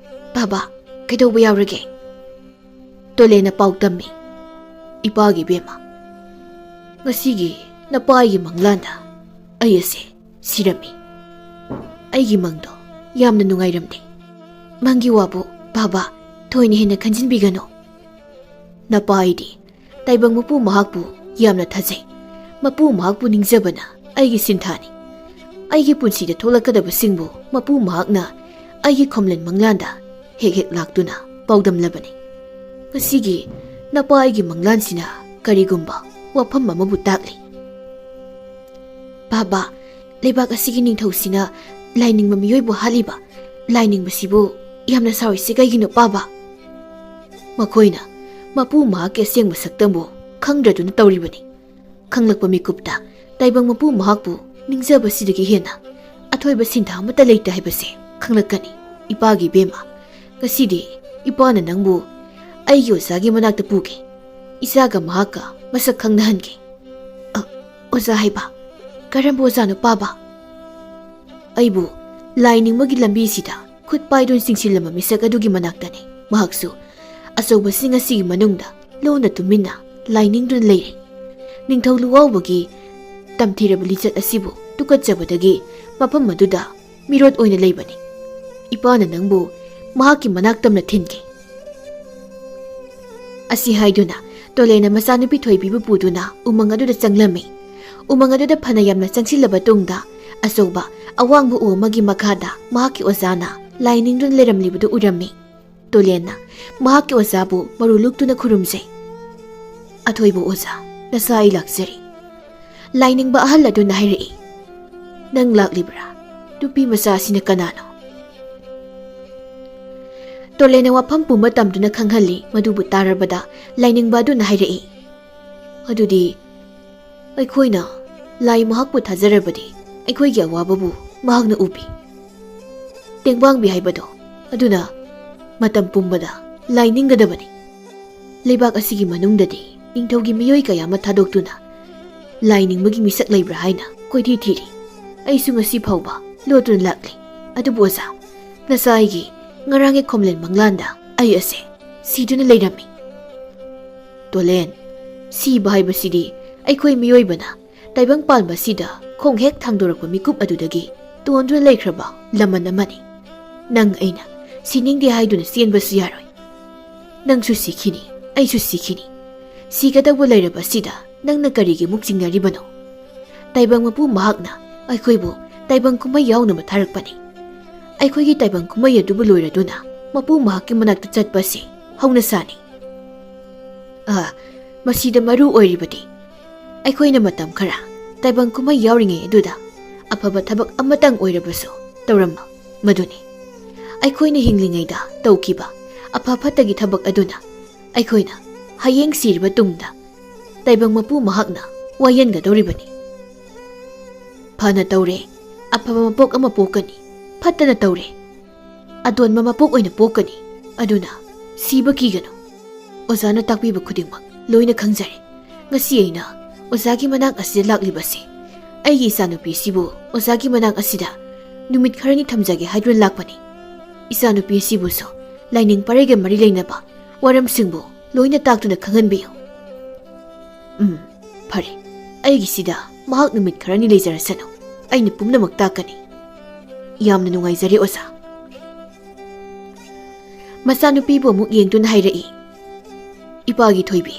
ꯕꯥꯕꯥ, ꯀꯩꯗꯧꯕ ꯌꯥꯎꯔꯒꯦ?" ꯇꯣꯂꯦꯟꯅ ꯄꯥꯎ ꯇꯝꯃꯤ, "ꯏꯄꯥꯒꯤ ꯏꯕꯦꯝꯃ, ꯉꯁꯤꯒꯤ ꯅꯄꯥ ꯑꯩꯒꯤ ꯃꯪꯂꯥꯟꯗ ꯑꯩ ꯑꯁꯦ ꯁꯤꯔꯝꯃꯤ꯫ ꯑꯩꯒꯤ ꯃꯪꯗꯣ ꯌꯥꯝꯅ ꯅꯨꯡꯉꯥꯏꯔꯝꯗꯦ꯫ ꯃꯪꯒꯤ ꯋꯥꯕꯨ ꯕꯥꯕꯥ ꯊꯣꯏꯅ ꯍꯦꯟꯅ ꯈꯟꯖꯤꯟꯕꯤꯒꯅꯨ꯫ ꯅꯄꯥ ꯑꯩꯗꯤ ꯇꯥꯏꯕꯪ ꯃꯄꯨ ꯃꯍꯥꯛꯄꯨ ꯌꯥꯝꯅ ꯊꯥꯖꯩ꯫ ꯃꯄꯨ ꯃꯍꯥꯛꯄꯨ ꯅꯤꯡꯖꯕꯅ ꯑꯩꯒꯤ ꯁꯤꯟꯊꯥꯅꯤ꯫ ꯑꯩꯒꯤ ꯄꯨꯟꯁꯤꯗ ꯊꯣꯛꯂꯛꯀꯗꯕꯁꯤꯡꯕꯨ ꯃꯄꯨ ꯃꯍꯥꯛꯅ ꯑꯩꯒꯤ ꯈꯣꯝꯂꯦꯟ ꯃꯪꯂꯥꯟꯗ ꯍꯦꯛ ꯍꯦꯛ ꯂꯥꯛꯇꯨꯅ ꯄꯥꯎꯗꯝꯂꯕꯅꯤ꯫ ꯉꯁꯤꯒꯤ ꯅꯄꯥ ꯑꯩꯒꯤ ꯃꯪꯂꯥꯟꯁꯤꯅ ꯀꯔꯤꯒꯨꯝꯕ ꯋꯥꯐꯝ ꯑꯃꯕꯨ ꯇꯥꯛꯂꯤ꯫ ꯕꯥꯕꯥ, ꯂꯩꯕꯥꯛ ꯑꯁꯤꯒꯤ ꯅꯤꯡꯊꯧꯁꯤꯅ ꯂꯥꯏꯅꯤꯡꯕ ꯃꯤꯑꯣꯏꯕꯨ ꯍꯥꯠꯂꯤꯕ, ꯂꯥꯏꯅꯤꯡꯕꯁꯤꯕꯨ ꯌꯥꯝꯅ ꯁꯥꯎꯔꯤꯁꯤ ꯀꯩꯒꯤꯅꯣ, ꯕꯥꯕꯥ?" ꯃꯈꯣꯏꯅ ꯃꯄꯨ ꯃꯍꯥꯛꯀꯤ ꯑꯁꯦꯡꯕ ꯁꯛꯇꯝꯕꯨ ꯈꯪꯗ꯭ꯔꯗꯨꯅ ꯇꯧꯔꯤꯕꯅꯤ꯫ ꯈꯪꯂꯛꯄ ꯃꯤꯀꯨꯞꯇ ꯇꯥꯏꯕꯪ ꯃꯄꯨ ꯃꯍꯥꯛꯄꯨ ꯅꯤꯡꯖꯕꯁꯤꯗꯒꯤ ꯍꯦꯟꯅ ꯑꯊꯣꯏꯕ ꯁꯤꯟꯊꯥ ꯑꯃꯠꯇ ꯂꯩꯇꯦ ꯍꯥꯏꯕꯁꯦ ꯈꯪꯂꯛꯀꯅꯤ꯫ ꯏꯄꯥꯒꯤ ꯏꯕꯦꯝꯃ, ꯉꯁꯤꯗꯤ ꯏꯄꯥꯅ ꯅꯪꯕꯨ ꯑꯩꯒꯤ ꯑꯣꯖꯥꯒꯤ ꯃꯅꯥꯛꯇ ꯄꯨꯒꯦ꯫ ꯏꯆꯥꯒ ꯃꯍꯥꯛꯀ ꯃꯁꯛ ꯈꯪꯅꯍꯟꯒꯦ꯫ "ꯑ, ꯑꯣꯖꯥ ꯍꯥꯏꯕ? ꯀꯔꯝꯕ ꯑꯣꯖꯥꯅꯣ, ꯄꯥꯕ?" "ꯑꯩꯕꯨ ꯂꯥꯏ ꯅꯤꯡꯕꯒꯤ ꯂꯝꯕꯤꯁꯤꯗ ꯈꯨꯠ ꯄꯥꯏꯗꯨꯅ ꯆꯤꯡꯁꯤꯜꯂꯝꯕ ꯃꯤꯁꯛ ꯑꯗꯨꯒꯤ ꯃꯅꯥꯛꯇꯅꯤ꯫ ꯃꯍꯥꯛꯁꯨ ꯑꯆꯧꯕꯁꯤꯡ ꯑꯁꯤꯒꯤ ꯃꯅꯨꯡꯗ ꯂꯣꯟꯅ ꯇꯨꯃꯤꯟꯅ ꯂꯥꯏ ꯅꯤꯡꯗꯨꯅ ꯂꯩꯔꯦ꯫ ꯅꯤꯡꯊꯧ ꯂꯨꯋꯥꯎꯕꯒꯤ ꯇꯝꯊꯤꯔꯕ ꯂꯤꯆꯠ ꯑꯁꯤꯕꯨ ꯇꯨꯀꯠꯆꯕꯗꯒꯤ ꯃꯐꯝ ꯑꯗꯨꯗ ꯃꯤꯔꯣꯠ ꯑꯣꯏꯅ ꯂꯩꯕꯅꯤ꯫ ꯏꯄꯥꯅ ꯅꯪꯕꯨ ꯃꯍꯥꯛꯀꯤ ꯃꯅꯥꯛ ꯇꯝꯅ ꯊꯤꯟꯒꯦ꯫" ꯑꯁꯤ ꯍꯥꯏꯗꯨꯅ ꯇꯣꯂꯦꯅ ꯃꯆꯥꯅꯨꯄꯤ ꯊꯣꯏꯕꯤꯕꯨ ꯄꯨꯗꯨꯅ ꯎꯃꯪ ꯑꯗꯨꯗ ꯆꯪꯂꯝꯃꯤ꯫ ꯎꯃꯪ ꯑꯗꯨꯗ ꯐꯅ ꯌꯥꯝꯅ ꯆꯪꯁꯤꯜꯂꯕ ꯇꯨꯡꯗ, ꯑꯆꯧꯕ ꯑꯋꯥꯡꯕ ꯎ ꯑꯃꯒꯤ ꯃꯈꯥꯗ ꯃꯍꯥꯛꯀꯤ ꯑꯣꯖꯥꯅ ꯂꯥꯏ ꯅꯤꯡꯗꯨꯅ ꯂꯩꯔꯝꯂꯤꯕꯗꯨ ꯎꯔꯝꯃꯤ꯫ ꯇꯣꯂꯦꯟꯅ ꯃꯍꯥꯛꯀꯤ ꯑꯣꯖꯥꯕꯨ ꯃꯔꯨ ꯂꯨꯛꯇꯨꯅ ꯈꯨꯔꯨꯝꯖꯩ꯫ "ꯑꯊꯣꯏꯕ ꯑꯣꯖꯥ, ꯅꯁꯥ ꯑꯩ ꯂꯥꯛꯆꯔꯤ꯫" ꯂꯥꯏꯅꯤꯡꯕ ꯑꯍꯜ ꯑꯗꯨꯅ ꯍꯥꯏꯔꯛꯏ, "ꯅꯪ ꯂꯥꯛꯂꯤꯕ꯭ꯔꯥ? ꯅꯨꯄꯤ ꯃꯆꯥ ꯑꯁꯤꯅ ꯀꯅꯥꯅꯣ?" ꯇꯣꯂꯦꯟꯅ ꯋꯥꯐꯝ ꯄꯨꯝꯕ ꯇꯝꯗꯨꯅ ꯈꯪꯍꯜꯂꯤ꯫ ꯃꯗꯨꯕꯨ ꯇꯥꯔꯕꯗ ꯂꯥꯏꯅꯤꯡꯕ ꯑꯗꯨꯅ ꯍꯥꯏꯔꯛꯏ, "ꯑꯗꯨꯗꯤ ꯑꯩꯈꯣꯏꯅ ꯂꯥꯏ ꯃꯍꯥꯛꯄꯨ ꯊꯥꯖꯔꯕꯗꯤ ꯑꯩꯈꯣꯏꯒꯤ ꯑꯋꯥꯕꯕꯨ ꯃꯍꯥꯛꯅ ꯎꯕꯤ꯫ ꯇꯦꯡꯕꯥꯡꯕꯤ ꯍꯥꯏꯕꯗꯣ ꯑꯗꯨꯅ ꯃꯇꯝ ꯄꯨꯝꯕꯗ ꯂꯥꯏ ꯅꯤꯡꯒꯗꯕꯅꯤ꯫ ꯂꯩꯕꯥꯛ ꯑꯁꯤꯒꯤ ꯃꯅꯨꯡꯗꯗꯤ ꯅꯤꯡꯊꯧꯒꯤ ꯃꯤꯑꯣꯏ ꯀꯌꯥ ꯑꯃ ꯊꯥꯗꯣꯛꯇꯨꯅ ꯂꯥꯏ ꯅꯤꯡꯕꯒꯤ ꯃꯤꯁꯛ ꯂꯩꯕ꯭ꯔꯥ ꯍꯥꯏꯅ ꯀꯣꯏꯊꯤ ꯊꯤꯔꯤ꯫ ꯑꯩꯁꯨ ꯉꯁꯤ ꯐꯥꯎꯕ ꯂꯣꯠꯇꯨꯅ ꯂꯥꯛꯂꯤ꯫ ꯑꯗꯨꯕꯨ ꯑꯣꯖꯥ, ꯉꯁꯥꯏꯒꯤ ꯉꯔꯥꯡꯒꯤ ꯈꯣꯝꯂꯦꯟ ꯃꯪꯂꯥꯟꯗ ꯑꯩ ꯑꯁꯦ ꯁꯤꯗꯨꯅ ꯂꯩꯔꯝꯃꯤ꯫ ꯇꯣꯂꯦꯟ, ꯁꯤꯕ ꯍꯥꯏꯕꯁꯤꯗꯤ ꯑꯩꯈꯣꯏ ꯃꯤꯑꯣꯏꯕꯅ ꯇꯥꯏꯕꯪ ꯄꯥꯟꯕꯁꯤꯗ ꯈꯣꯡ ꯍꯦꯛ ꯊꯥꯡꯗꯣꯔꯛꯄ ꯃꯤꯀꯨꯞ ꯑꯗꯨꯗꯒꯤ ꯇꯣꯟꯗꯨꯅ ꯂꯩꯈ꯭ꯔꯕ ꯂꯃꯟ ꯑꯃꯅꯤ꯫ ꯅꯪ ꯑꯩꯅ ꯁꯤꯅꯤꯡꯗꯦ ꯍꯥꯏꯗꯨꯅ ꯆꯦꯟꯕꯁꯨ ꯌꯥꯔꯣꯏ꯫ ꯅꯪꯁꯨ ꯁꯤꯈꯤꯅꯤ, ꯑꯩꯁꯨ ꯁꯤꯈꯤꯅꯤ꯫ ꯁꯤꯒꯗꯧꯕ ꯂꯩꯔꯕꯁꯤꯗ ꯅꯪꯅ ꯀꯔꯤꯒꯤ ꯑꯃꯨꯛ ꯆꯤꯡꯅꯔꯤꯕꯅꯣ? ꯇꯥꯏꯕꯪ ꯃꯄꯨ ꯃꯍꯥꯛꯅ ꯑꯩꯈꯣꯏꯕꯨ ꯇꯥꯏꯕꯪ ꯀꯨꯝꯍꯩ ꯌꯥꯎꯅꯕ ꯊꯥꯔꯛꯄꯅꯤ꯫ ꯑꯩꯈꯣꯏꯒꯤ ꯇꯥꯏꯕꯪ ꯀꯨꯝꯍꯩ ꯑꯗꯨꯕꯨ ꯂꯣꯏꯔꯗꯨꯅ ꯃꯄꯨ ꯃꯍꯥꯛꯀꯤ ꯃꯅꯥꯛꯇ ꯆꯠꯄꯁꯤ ꯍꯧꯅꯁꯥꯅꯤ꯫ ꯑ, ꯃꯁꯤꯗ ꯃꯔꯨ ꯑꯣꯏꯔꯤꯕꯗꯤ ꯑꯩꯈꯣꯏꯅ ꯃꯇꯝ ꯈꯔ ꯇꯥꯏꯕꯪ ꯀꯨꯝꯍꯩ ꯌꯥꯎꯔꯤꯉꯩ ꯑꯗꯨꯗ ꯑꯐꯕ ꯊꯕꯛ ꯑꯃꯇꯪ ꯑꯣꯏꯔꯕꯁꯨ ꯇꯧꯔꯝꯕ ꯃꯗꯨꯅꯤ꯫ ꯑꯩꯈꯣꯏꯅ ꯍꯤꯡꯂꯤꯉꯩꯗ ꯇꯧꯈꯤꯕ ꯑꯐ ꯐꯠꯇꯒꯤ ꯊꯕꯛ ꯑꯗꯨꯅ ꯑꯩꯈꯣꯏꯅ ꯍꯌꯦꯡ ꯁꯤꯔꯕ ꯇꯨꯡꯗ ꯇꯥꯏꯕꯪ ꯃꯄꯨ ꯃꯍꯥꯛꯅ ꯋꯥꯌꯦꯟꯒꯗꯧꯔꯤꯕꯅꯤ꯫ ꯐꯅ ꯇꯧꯔꯦ, ꯑꯐꯕ ꯃꯄꯣꯛ ꯑꯃ ꯄꯣꯛꯀꯅꯤ꯫ ꯐꯠꯇꯅ ꯇꯧꯔꯦ, ꯑꯇꯣꯟꯕ ꯃꯄꯣꯛ ꯑꯣꯏꯅ ꯄꯣꯛꯀꯅꯤ꯫ ꯑꯗꯨꯅ ꯁꯤꯕ ꯀꯤꯒꯅꯨ꯫ ꯑꯣꯖꯥꯅ ꯇꯥꯛꯄꯤꯕ ꯈꯨꯗꯤꯡꯃꯛ ꯂꯣꯏꯅ ꯈꯪꯖꯔꯦ꯫ ꯉꯁꯤ ꯑꯩꯅ ꯑꯣꯖꯥꯒꯤ ꯃꯅꯥꯛ ꯑꯁꯤꯗ ꯂꯥꯛꯂꯤꯕꯁꯤ ꯑꯩꯒꯤ ꯏꯆꯥꯅꯨꯄꯤꯁꯤꯕꯨ ꯑꯣꯖꯥꯒꯤ ꯃꯅꯥꯛ ꯑꯁꯤꯗ ꯅꯨꯃꯤꯠ ꯈꯔꯅꯤ ꯊꯝꯖꯒꯦ ꯍꯥꯏꯗꯨꯅ ꯂꯥꯛꯄꯅꯤ꯫ ꯏꯆꯥꯅꯨꯄꯤ ꯑꯁꯤꯕꯨꯁꯨ ꯂꯥꯏꯅꯤꯡ ꯄꯔꯩꯒ ꯃꯔꯤ ꯂꯩꯅꯕ ꯋꯥꯔꯝꯁꯤꯡꯕꯨ ꯂꯣꯏꯅ ꯇꯥꯛꯇꯨꯅ ꯈꯪꯍꯟꯕꯤꯌꯨ꯫ ꯎꯝ, ꯐꯔꯦ꯫ ꯑꯩꯒꯤꯁꯤꯗ ꯃꯍꯥꯛ ꯅꯨꯃꯤꯠ ꯈꯔꯅꯤ ꯂꯩꯖꯔꯁꯅꯨ꯫ ꯑꯩꯅ ꯄꯨꯝꯅꯃꯛ ꯇꯥꯛꯀꯅꯤ꯫ ꯌꯥꯝꯅ ꯅꯨꯡꯉꯥꯏꯖꯔꯦ, ꯑꯣꯖꯥ꯫ ꯃꯆꯥꯅꯨꯄꯤꯕꯨ ꯑꯃꯨꯛ ꯌꯦꯡꯗꯨꯅ ꯍꯥꯏꯔꯛꯏ, "ꯏꯄꯥꯒꯤ ꯊꯣꯏꯕꯤ,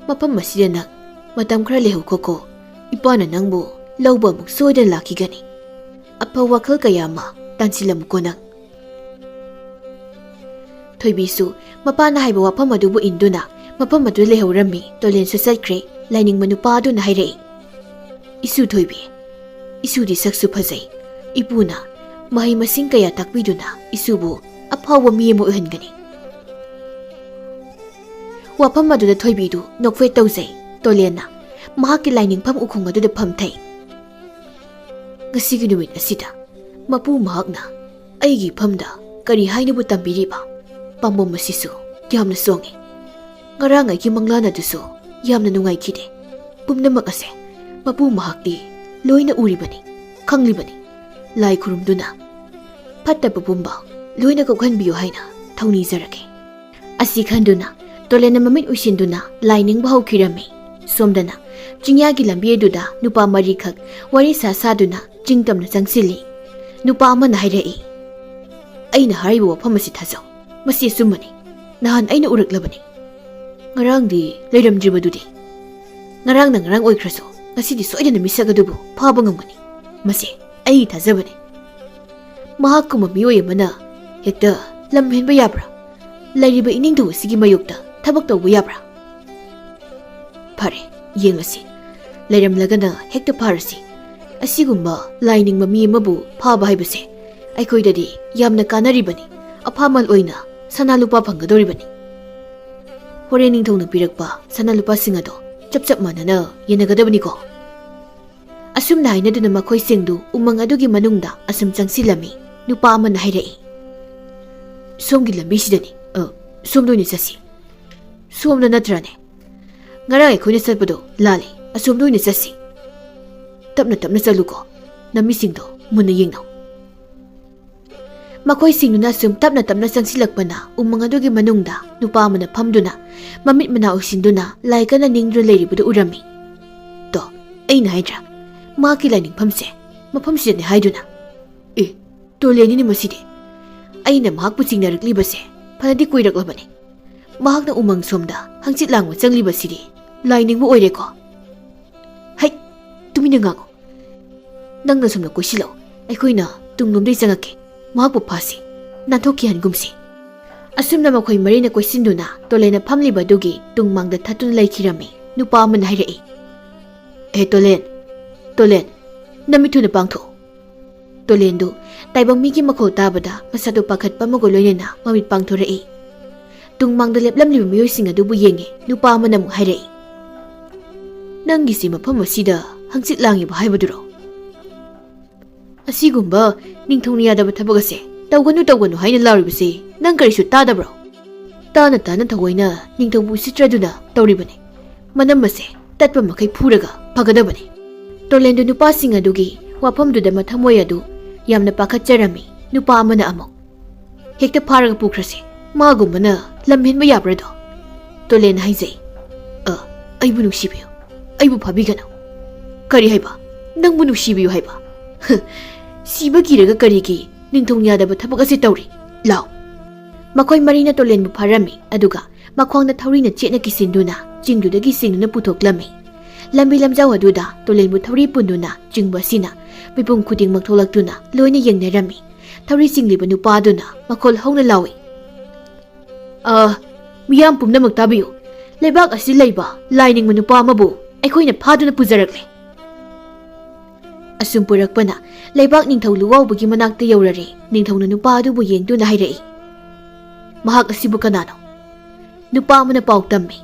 ꯃꯐꯝ ꯑꯁꯤꯗ ꯅꯪ ꯃꯇꯝ ꯈꯔ ꯂꯩꯍꯧꯈꯣꯀꯣ꯫ ꯏꯄꯥꯅ ꯅꯪꯕꯨ ꯂꯧꯕ ꯑꯃꯨꯛ ꯁꯣꯏꯗꯅ ꯂꯥꯛꯈꯤꯒꯅꯤ꯫ ꯑꯐꯕ ꯋꯥꯈꯜ ꯀꯌꯥ ꯑꯃ ꯇꯥꯟꯁꯤꯜꯂꯝꯃꯨꯀꯣ ꯅꯪ꯫" ꯊꯣꯏꯕꯤꯁꯨ ꯃꯄꯥꯅ ꯍꯥꯏꯕ ꯋꯥꯐꯝ ꯑꯗꯨꯕꯨ ꯏꯟꯗꯨꯅ ꯃꯐꯝ ꯑꯗꯨꯗ ꯂꯩꯍꯧꯔꯝꯃꯤ꯫ ꯇꯣꯂꯦꯟꯁꯨ ꯆꯠꯈ꯭ꯔꯦ꯫ ꯂꯥꯏꯅꯤꯡꯕ ꯅꯨꯄꯥ ꯑꯗꯨꯅ ꯍꯥꯏꯔꯛꯏ, "ꯏꯁꯨ ꯊꯣꯏꯕꯤ, ꯏꯁꯨꯗꯤ ꯁꯛꯁꯨ ꯐꯖꯩ꯫ ꯏꯄꯨꯅ ꯃꯍꯩ ꯃꯁꯤꯡ ꯀꯌꯥ ꯇꯥꯛꯄꯤꯗꯨꯅ ꯏꯁꯨꯕꯨ ꯑꯐꯥꯎꯕ ꯃꯤ ꯑꯃ ꯑꯣꯏꯍꯟꯒꯅꯤ꯫" ꯋꯥꯐꯝ ꯑꯗꯨꯗ ꯊꯣꯏꯕꯤꯗꯨ ꯅꯣꯛꯐꯦꯠ ꯇꯧꯖꯩ꯫ ꯇꯣꯂꯦꯟꯅ ꯃꯍꯥꯛꯀꯤ ꯂꯥꯏꯅꯤꯡꯐꯝ ꯎꯈꯣꯡ ꯑꯗꯨꯗ ꯐꯝꯊꯩ꯫ ꯉꯁꯤꯒꯤ ꯅꯨꯃꯤꯠ ꯑꯁꯤꯗ ꯃꯄꯨ ꯃꯍꯥꯛꯅ ꯑꯩꯒꯤ ꯏꯐꯝꯗ ꯀꯔꯤ ꯍꯥꯏꯅꯕꯨ ꯇꯝꯕꯤꯔꯤꯕ? ꯄꯥꯝꯕꯣꯝ ꯑꯁꯤꯁꯨ ꯌꯥꯝꯅ ꯆꯣꯡꯉꯤ꯫ ꯉꯔꯥꯡ ꯑꯩꯒꯤ ꯃꯪꯂꯥꯟ ꯑꯗꯨꯁꯨ ꯌꯥꯝꯅ ꯅꯨꯡꯉꯥꯏꯈꯤꯗꯦ꯫ ꯄꯨꯝꯅꯃꯛ ꯑꯁꯦ ꯃꯄꯨ ꯃꯍꯥꯛꯇꯤ ꯂꯣꯏꯅ ꯎꯔꯤꯕꯅꯤ, ꯈꯪꯂꯤꯕꯅꯤ꯫ ꯂꯥꯏ ꯈꯨꯔꯨꯝꯗꯨꯅ ꯐꯠꯇꯕ ꯄꯨꯝꯕ ꯂꯣꯏꯅ ꯀꯣꯛꯍꯟꯕꯤꯌꯨ ꯍꯥꯏꯅ ꯊꯧꯅꯤꯖꯔꯒꯦ꯫ ꯑꯁꯤ ꯈꯟꯗꯨꯅ ꯇꯣꯂꯦꯟꯅ ꯃꯃꯤꯠ ꯎꯏꯁꯤꯟꯗꯨꯅ ꯂꯥꯏ ꯅꯤꯡꯕ ꯍꯧꯈꯤꯔꯝꯃꯤ꯫ ꯁꯣꯝꯗꯅ ꯆꯤꯡꯌꯥꯒꯤ ꯂꯝꯕꯤ ꯑꯗꯨꯗ ꯅꯨꯄꯥ ꯃꯔꯤꯈꯛ ꯋꯥꯔꯤ ꯁꯥ ꯁꯥꯗꯨꯅ ꯆꯤꯡ ꯇꯝꯅ ꯆꯪꯁꯤꯜꯂꯤ꯫ ꯅꯨꯄꯥ ꯑꯃꯅ ꯍꯥꯏꯔꯛꯏ, "ꯑꯩꯅ ꯍꯥꯏꯔꯤꯕ ꯋꯥꯐꯝ ꯑꯁꯤ ꯊꯥꯖꯧ꯫ ꯃꯁꯤ ꯑꯆꯨꯝꯕꯅꯤ꯫ ꯅꯍꯥꯟ ꯑꯩꯅ ꯎꯔꯛꯂꯕꯅꯤ꯫ ꯉꯔꯥꯡꯗꯤ ꯂꯩꯔꯝꯗ꯭ꯔꯤꯕꯗꯨꯗꯤ꯫ ꯉꯔꯥꯡꯅ ꯉꯔꯥꯡ ꯑꯣꯏꯈ꯭ꯔꯁꯨ, ꯉꯁꯤꯗꯤ ꯁꯣꯏꯗꯅ ꯃꯤꯁꯛ ꯑꯗꯨꯕꯨ ꯐꯥꯕ ꯉꯝꯒꯅꯤ꯫ ꯃꯁꯤ ꯑꯩꯒꯤ ꯊꯥꯖꯕꯅꯤ꯫ ꯃꯍꯥꯛꯀꯨꯝꯕ ꯃꯤꯑꯣꯏ ꯑꯃꯅ ꯍꯦꯛꯇ ꯂꯝ ꯍꯦꯟꯕ ꯌꯥꯕ꯭ꯔꯥ? ꯂꯩꯔꯤꯕ ꯏꯅꯤꯡꯊꯧ ꯑꯁꯤꯒꯤ ꯃꯥꯌꯣꯛꯇ ꯊꯕꯛ ꯇꯧꯕ ꯌꯥꯕ꯭ꯔꯥ?" "ꯐꯔꯦ, ꯌꯦꯡꯂꯁꯤ꯫ ꯂꯩꯔꯝꯂꯒꯅ ꯍꯦꯛꯇ ꯐꯥꯔꯁꯤ꯫ ꯑꯁꯤꯒꯨꯝꯕ ꯂꯥꯏ ꯅꯤꯡꯕ ꯃꯤ ꯑꯃꯕꯨ ꯐꯥꯕ ꯍꯥꯏꯕꯁꯦ ꯑꯩꯈꯣꯏꯗꯗꯤ ꯌꯥꯝꯅ ꯀꯥꯟꯅꯔꯤꯕꯅꯤ꯫ ꯑꯐꯥꯃꯜ ꯑꯣꯏꯅ ꯁꯅꯥ ꯂꯨꯄꯥ ꯐꯪꯒꯗꯧꯔꯤꯕꯅꯤ꯫ ꯍꯣꯔꯦꯟ ꯅꯤꯡꯊꯧꯅ ꯄꯤꯔꯛꯄ ꯁꯅꯥ ꯂꯨꯄꯥꯁꯤꯡ ꯑꯗꯣ ꯆꯞ ꯆꯞ ꯃꯥꯟꯅꯅ ꯌꯦꯟꯅꯒꯗꯕꯅꯤꯀꯣ?" ꯑꯁꯨꯝꯅ ꯍꯥꯏꯅꯗꯨꯅ ꯃꯈꯣꯏꯁꯤꯡꯗꯨ ꯎꯃꯪ ꯑꯗꯨꯒꯤ ꯃꯅꯨꯡꯗ ꯑꯁꯨꯝ ꯆꯪꯁꯤꯜꯂꯝꯃꯤ꯫ ꯅꯨꯄꯥ ꯑꯃꯅ ꯍꯥꯏꯔꯛꯏ, "ꯁꯣꯝꯒꯤ ꯂꯝꯕꯤꯁꯤꯗꯅꯤ꯫ ꯑ, ꯁꯣꯝꯗ ꯑꯣꯏꯅ ꯆꯠꯁꯤ꯫ ꯁꯣꯝꯗ ꯅꯠꯇ꯭ꯔꯅꯦ? ꯉꯔꯥꯡ ꯑꯩꯈꯣꯏꯅ ꯆꯠꯄꯗꯣ ꯂꯥꯜꯂꯦ꯫ ꯑꯁꯣꯝꯗ ꯑꯣꯏꯅ ꯆꯠꯁꯤ꯫ ꯇꯞꯅ ꯇꯞꯅ ꯆꯠꯂꯨꯀꯣ꯫ ꯅꯃꯤꯠꯁꯤꯡꯗꯣ ꯃꯨꯟꯅ ꯌꯦꯡꯅꯧ꯫" ꯃꯈꯣꯏꯁꯤꯡꯗꯨꯅ ꯁꯨꯝ ꯇꯞꯅ ꯇꯞꯅ ꯆꯪꯁꯤꯜꯂꯛꯄꯅ ꯎꯃꯪ ꯑꯗꯨꯒꯤ ꯃꯅꯨꯡꯗ ꯅꯨꯄꯥ ꯑꯃꯅ ꯐꯝꯗꯨꯅ ꯃꯃꯤꯠ ꯃꯅꯥ ꯎꯏꯁꯤꯟꯗꯨꯅ ꯂꯥꯏ ꯀꯟꯅ ꯅꯤꯡꯗꯨꯅ ꯂꯩꯔꯤꯕꯗꯨ ꯎꯔꯝꯃꯤ꯫ "ꯇꯣ, ꯑꯩꯅ ꯍꯥꯏꯗ꯭ꯔꯥ, ꯃꯍꯥꯛꯀꯤ ꯂꯥꯏꯅꯤꯡꯐꯝꯁꯦ ꯃꯐꯝꯁꯤꯗꯅꯤ ꯍꯥꯏꯗꯨꯅ꯫ ꯑꯦ, ꯇꯣꯂꯦꯟꯅꯤꯅꯦ ꯃꯁꯤꯗꯤ꯫ ꯑꯩꯅ ꯃꯍꯥꯛꯄꯨ ꯆꯤꯡꯅꯔꯛꯂꯤꯕꯁꯦ ꯐꯅꯗꯤ ꯀꯨꯏꯔꯛꯂꯕꯅꯤ꯫ ꯃꯍꯥꯛꯅ ꯎꯃꯪ ꯁꯣꯝꯗ ꯍꯪꯆꯤꯠ ꯂꯥꯡꯕ ꯆꯪꯂꯤꯕꯁꯤꯗꯤ ꯂꯥꯏ ꯅꯤꯡꯕ ꯑꯣꯏꯔꯦꯀꯣ?" "ꯍꯩ, ꯇꯨꯃꯤꯟꯅ ꯉꯥꯡꯉꯨ꯫ ꯅꯪꯅ ꯁꯣꯝꯗ ꯀꯣꯏꯁꯤꯜꯂꯛꯎ꯫ ꯑꯩꯈꯣꯏꯅ ꯇꯨꯡꯂꯣꯝꯗꯩ ꯆꯪꯉꯛꯀꯦ꯫ ꯃꯍꯥꯛꯄꯨ ꯐꯥꯁꯤ꯫ ꯅꯥꯟꯊꯣꯛꯈꯤꯍꯟꯒꯨꯝꯁꯤ꯫" ꯑꯁꯨꯝꯅ ꯃꯈꯣꯏ ꯃꯔꯤꯅ ꯀꯣꯏꯁꯤꯟꯗꯨꯅ ꯇꯣꯂꯦꯟꯅ ꯐꯝꯂꯤꯕ ꯑꯗꯨꯒꯤ ꯇꯨꯡ ꯃꯥꯡꯗ ꯊꯠꯇꯨꯅ ꯂꯩꯈꯤꯔꯝꯃꯤ꯫ ꯅꯨꯄꯥ ꯑꯃꯅ ꯍꯥꯏꯔꯛꯏ, "ꯑꯦ ꯇꯣꯂꯦꯟ, ꯇꯣꯂꯦꯟ, ꯅꯃꯤꯠ ꯊꯨꯅ ꯄꯥꯡꯊꯣꯛꯎ꯫" ꯇꯣꯂꯦꯟꯗꯨ ꯇꯥꯏꯕꯪ ꯃꯤꯒꯤ ꯃꯈꯣꯜ ꯇꯥꯕꯗ ꯃꯁꯥꯗꯨ ꯄꯥꯈꯠꯄ ꯑꯃꯒ ꯂꯣꯏꯅꯅ ꯃꯃꯤꯠ ꯄꯥꯡꯊꯣꯔꯛꯏ꯫ ꯇꯨꯡ ꯃꯥꯡꯗ ꯂꯦꯞꯂꯝꯂꯤꯕ ꯃꯤꯑꯣꯏꯁꯤꯡ ꯑꯗꯨꯕꯨ ꯌꯦꯡꯉꯤ꯫ ꯅꯨꯄꯥ ꯑꯃꯅ ꯑꯃꯨꯛ ꯍꯥꯏꯔꯛꯏ, "ꯅꯪꯒꯤꯁꯤ ꯃꯐꯝ ꯑꯁꯤꯗ ꯍꯪꯆꯤꯠ ꯂꯥꯡꯉꯤꯕ ꯍꯥꯏꯕꯗꯨꯔꯣ?" "ꯑꯁꯤꯒꯨꯝꯕ ꯅꯤꯡꯊꯧꯅ ꯌꯥꯗꯕ ꯊꯕꯛ ꯑꯁꯦ ꯇꯧꯒꯅꯨ, ꯇꯧꯒꯅꯨ ꯍꯥꯏꯅ ꯂꯥꯎꯔꯤꯕꯁꯤ ꯅꯪ ꯀꯔꯤꯁꯨ ꯇꯥꯗꯕ꯭ꯔꯣ?" "ꯇꯥꯅ ꯇꯥꯅ ꯊꯑꯣꯏꯅ ꯅꯤꯡꯊꯧꯕꯨ ꯎꯁꯤꯠꯇ꯭ꯔꯗꯨꯅ ꯇꯧꯔꯤꯕꯅꯤ꯫ ꯃꯅꯝ ꯑꯁꯦ ꯇꯠꯄ ꯃꯈꯩ ꯐꯨꯔꯒ ꯐꯒꯗꯕꯅꯤ꯫ ꯇꯣꯂꯦꯟꯗꯨ ꯅꯨꯄꯥꯁꯤꯡ ꯑꯗꯨꯒꯤ ꯋꯥꯐꯝꯗꯨꯗ ꯃꯊꯃꯣꯏ ꯑꯗꯨ ꯌꯥꯝꯅ ꯄꯥꯈꯠꯆꯔꯝꯃꯤ꯫ ꯅꯨꯄꯥ ꯑꯃꯅ ꯑꯃꯨꯛ, "ꯍꯦꯛꯇ ꯐꯥꯔꯒ ꯄꯨꯈ꯭ꯔꯁꯤ, ꯃꯥꯒꯨꯝꯕꯅ ꯂꯝ ꯍꯦꯟꯕ ꯌꯥꯕ꯭ꯔꯥꯗꯣ?" ꯇꯣꯂꯦꯟꯅ ꯍꯥꯏꯖꯩ, "ꯑ, ꯑꯩꯕꯨ ꯅꯨꯡꯁꯤꯕꯤꯌꯨ, ꯑꯩꯕꯨ ꯐꯥꯕꯤꯒꯅꯨ꯫" "ꯀꯔꯤ ꯍꯥꯏꯕ? ꯅꯪꯕꯨ ꯅꯨꯡꯁꯤꯕꯤꯌꯨ ꯍꯥꯏꯕ? ꯁꯤꯕ ꯀꯤꯔꯒ ꯀꯔꯤꯒꯤ ꯅꯤꯡꯊꯧ ꯌꯥꯗꯕ ꯊꯕꯛ ꯑꯁꯤ ꯇꯧꯔꯤ? ꯂꯥꯎ!" ꯃꯈꯣꯏ ꯃꯔꯤꯅ ꯇꯣꯂꯦꯟꯕꯨ ꯐꯥꯔꯝꯃꯤ, ꯑꯗꯨꯒ ꯃꯈ꯭ꯋꯥꯡꯗ ꯊꯧꯔꯤꯅ ꯆꯦꯠꯅ ꯀꯤꯁꯤꯟꯗꯨꯅ ꯆꯤꯡꯗꯨꯗꯒꯤ ꯆꯤꯡꯗꯨꯅ ꯄꯨꯊꯣꯛꯂꯝꯃꯤ꯫ ꯂꯝꯕꯤ ꯂꯝꯖꯥꯎ ꯑꯗꯨꯗ ꯇꯣꯂꯦꯟꯕꯨ ꯊꯧꯔꯤ ꯄꯨꯟꯗꯨꯅ ꯆꯤꯡꯕ ꯑꯁꯤꯅ ꯃꯤꯄꯨꯝ ꯈꯨꯗꯤꯡꯃꯛ ꯊꯣꯛꯂꯛꯇꯨꯅ ꯂꯣꯏꯅ ꯌꯦꯡꯅꯔꯝꯃꯤ꯫ ꯊꯧꯔꯤ ꯆꯤꯡꯂꯤꯕ ꯅꯨꯄꯥ ꯑꯗꯨꯅ ꯃꯈꯣꯜ ꯍꯧꯅ ꯂꯥꯎꯏ, "ꯑ, ꯃꯤꯌꯥꯝ ꯄꯨꯝꯅꯃꯛ ꯇꯥꯕꯤꯌꯨ꯫ ꯂꯩꯕꯥꯛ ꯑꯁꯤꯗ ꯂꯩꯕ ꯂꯥꯏ ꯅꯤꯡꯕ ꯅꯨꯄꯥ ꯑꯃꯕꯨ ꯑꯩꯈꯣꯏꯅ ꯐꯥꯗꯨꯅ ꯄꯨꯖꯔꯛꯂꯦ꯫" ꯑꯁꯨꯝ ꯄꯨꯔꯛꯄꯅ ꯂꯩꯕꯥꯛ ꯅꯤꯡꯊꯧ ꯂꯨꯋꯥꯎꯕꯒꯤ ꯃꯅꯥꯛꯇ ꯌꯧꯔꯔꯦ꯫ ꯅꯤꯡꯊꯧꯅ ꯅꯨꯄꯥ ꯑꯗꯨꯕꯨ ꯌꯦꯡꯗꯨꯅ ꯍꯥꯏꯔꯛꯏ, "ꯃꯍꯥꯛ ꯑꯁꯤꯕꯨ ꯀꯅꯥꯅꯣ?" ꯅꯨꯄꯥ ꯑꯃꯅ ꯄꯥꯎ ꯇꯝꯃꯤ,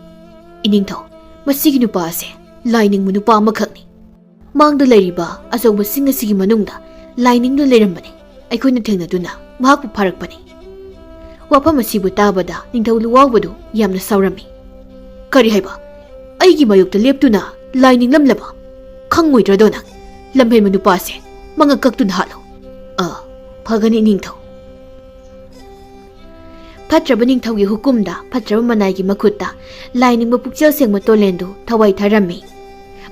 "ꯏꯅꯤꯡꯊꯧ, ꯃꯁꯤꯒꯤ ꯅꯨꯄꯥ ꯑꯁꯦ ꯂꯥꯏ ꯅꯤꯡꯕ ꯅꯨꯄꯥ ꯑꯃꯈꯛꯅꯤ꯫ ꯃꯥꯡꯗ ꯂꯩꯔꯤꯕ ꯑꯆꯧꯕꯁꯤꯡ ꯑꯁꯤꯒꯤ ꯃꯅꯨꯡꯗ ꯂꯥꯏ ꯅꯤꯡꯗꯨꯅ ꯂꯩꯔꯝꯕꯅꯤ꯫ ꯑꯩꯈꯣꯏꯅ ꯊꯦꯡꯅꯗꯨꯅ ꯃꯍꯥꯛꯄꯨ ꯐꯥꯔꯛꯄꯅꯤ꯫" ꯋꯥꯐꯝ ꯑꯁꯤꯕꯨ ꯇꯥꯕꯗ ꯅꯤꯡꯊꯧ ꯂꯨꯋꯥꯎꯕꯗꯨ ꯌꯥꯝꯅ ꯁꯥꯎꯔꯝꯃꯤ꯫ "ꯀꯔꯤ ꯍꯥꯏꯕ? ꯑꯩꯒꯤ ꯃꯥꯌꯣꯛꯇ ꯂꯦꯞꯇꯨꯅ ꯂꯥꯏ ꯅꯤꯡꯂꯝꯂꯕ? ꯈꯪꯉꯣꯏꯗ꯭ꯔꯗꯣ ꯅꯪ? ꯂꯝꯍꯦꯟꯕ ꯅꯨꯄꯥꯁꯦ ꯃꯉꯛ ꯀꯛꯇꯨꯅ ꯍꯥꯠꯂꯨ꯫" "ꯑ, ꯐꯒꯅꯤ ꯅꯤꯡꯊꯧ꯫" ꯐꯠꯇ꯭ꯔꯕ ꯅꯤꯡꯊꯧꯒꯤ ꯍꯨꯀꯨꯝꯗ ꯐꯠꯇ꯭ꯔꯕ ꯃꯅꯥꯏꯒꯤ ꯃꯈꯨꯠꯇ ꯂꯥꯏ ꯅꯤꯡꯕ ꯄꯨꯛꯆꯦꯜ ꯁꯦꯡꯕ ꯇꯣꯂꯦꯟꯗꯨ ꯊꯋꯥꯏ ꯊꯥꯔꯝꯃꯤ꯫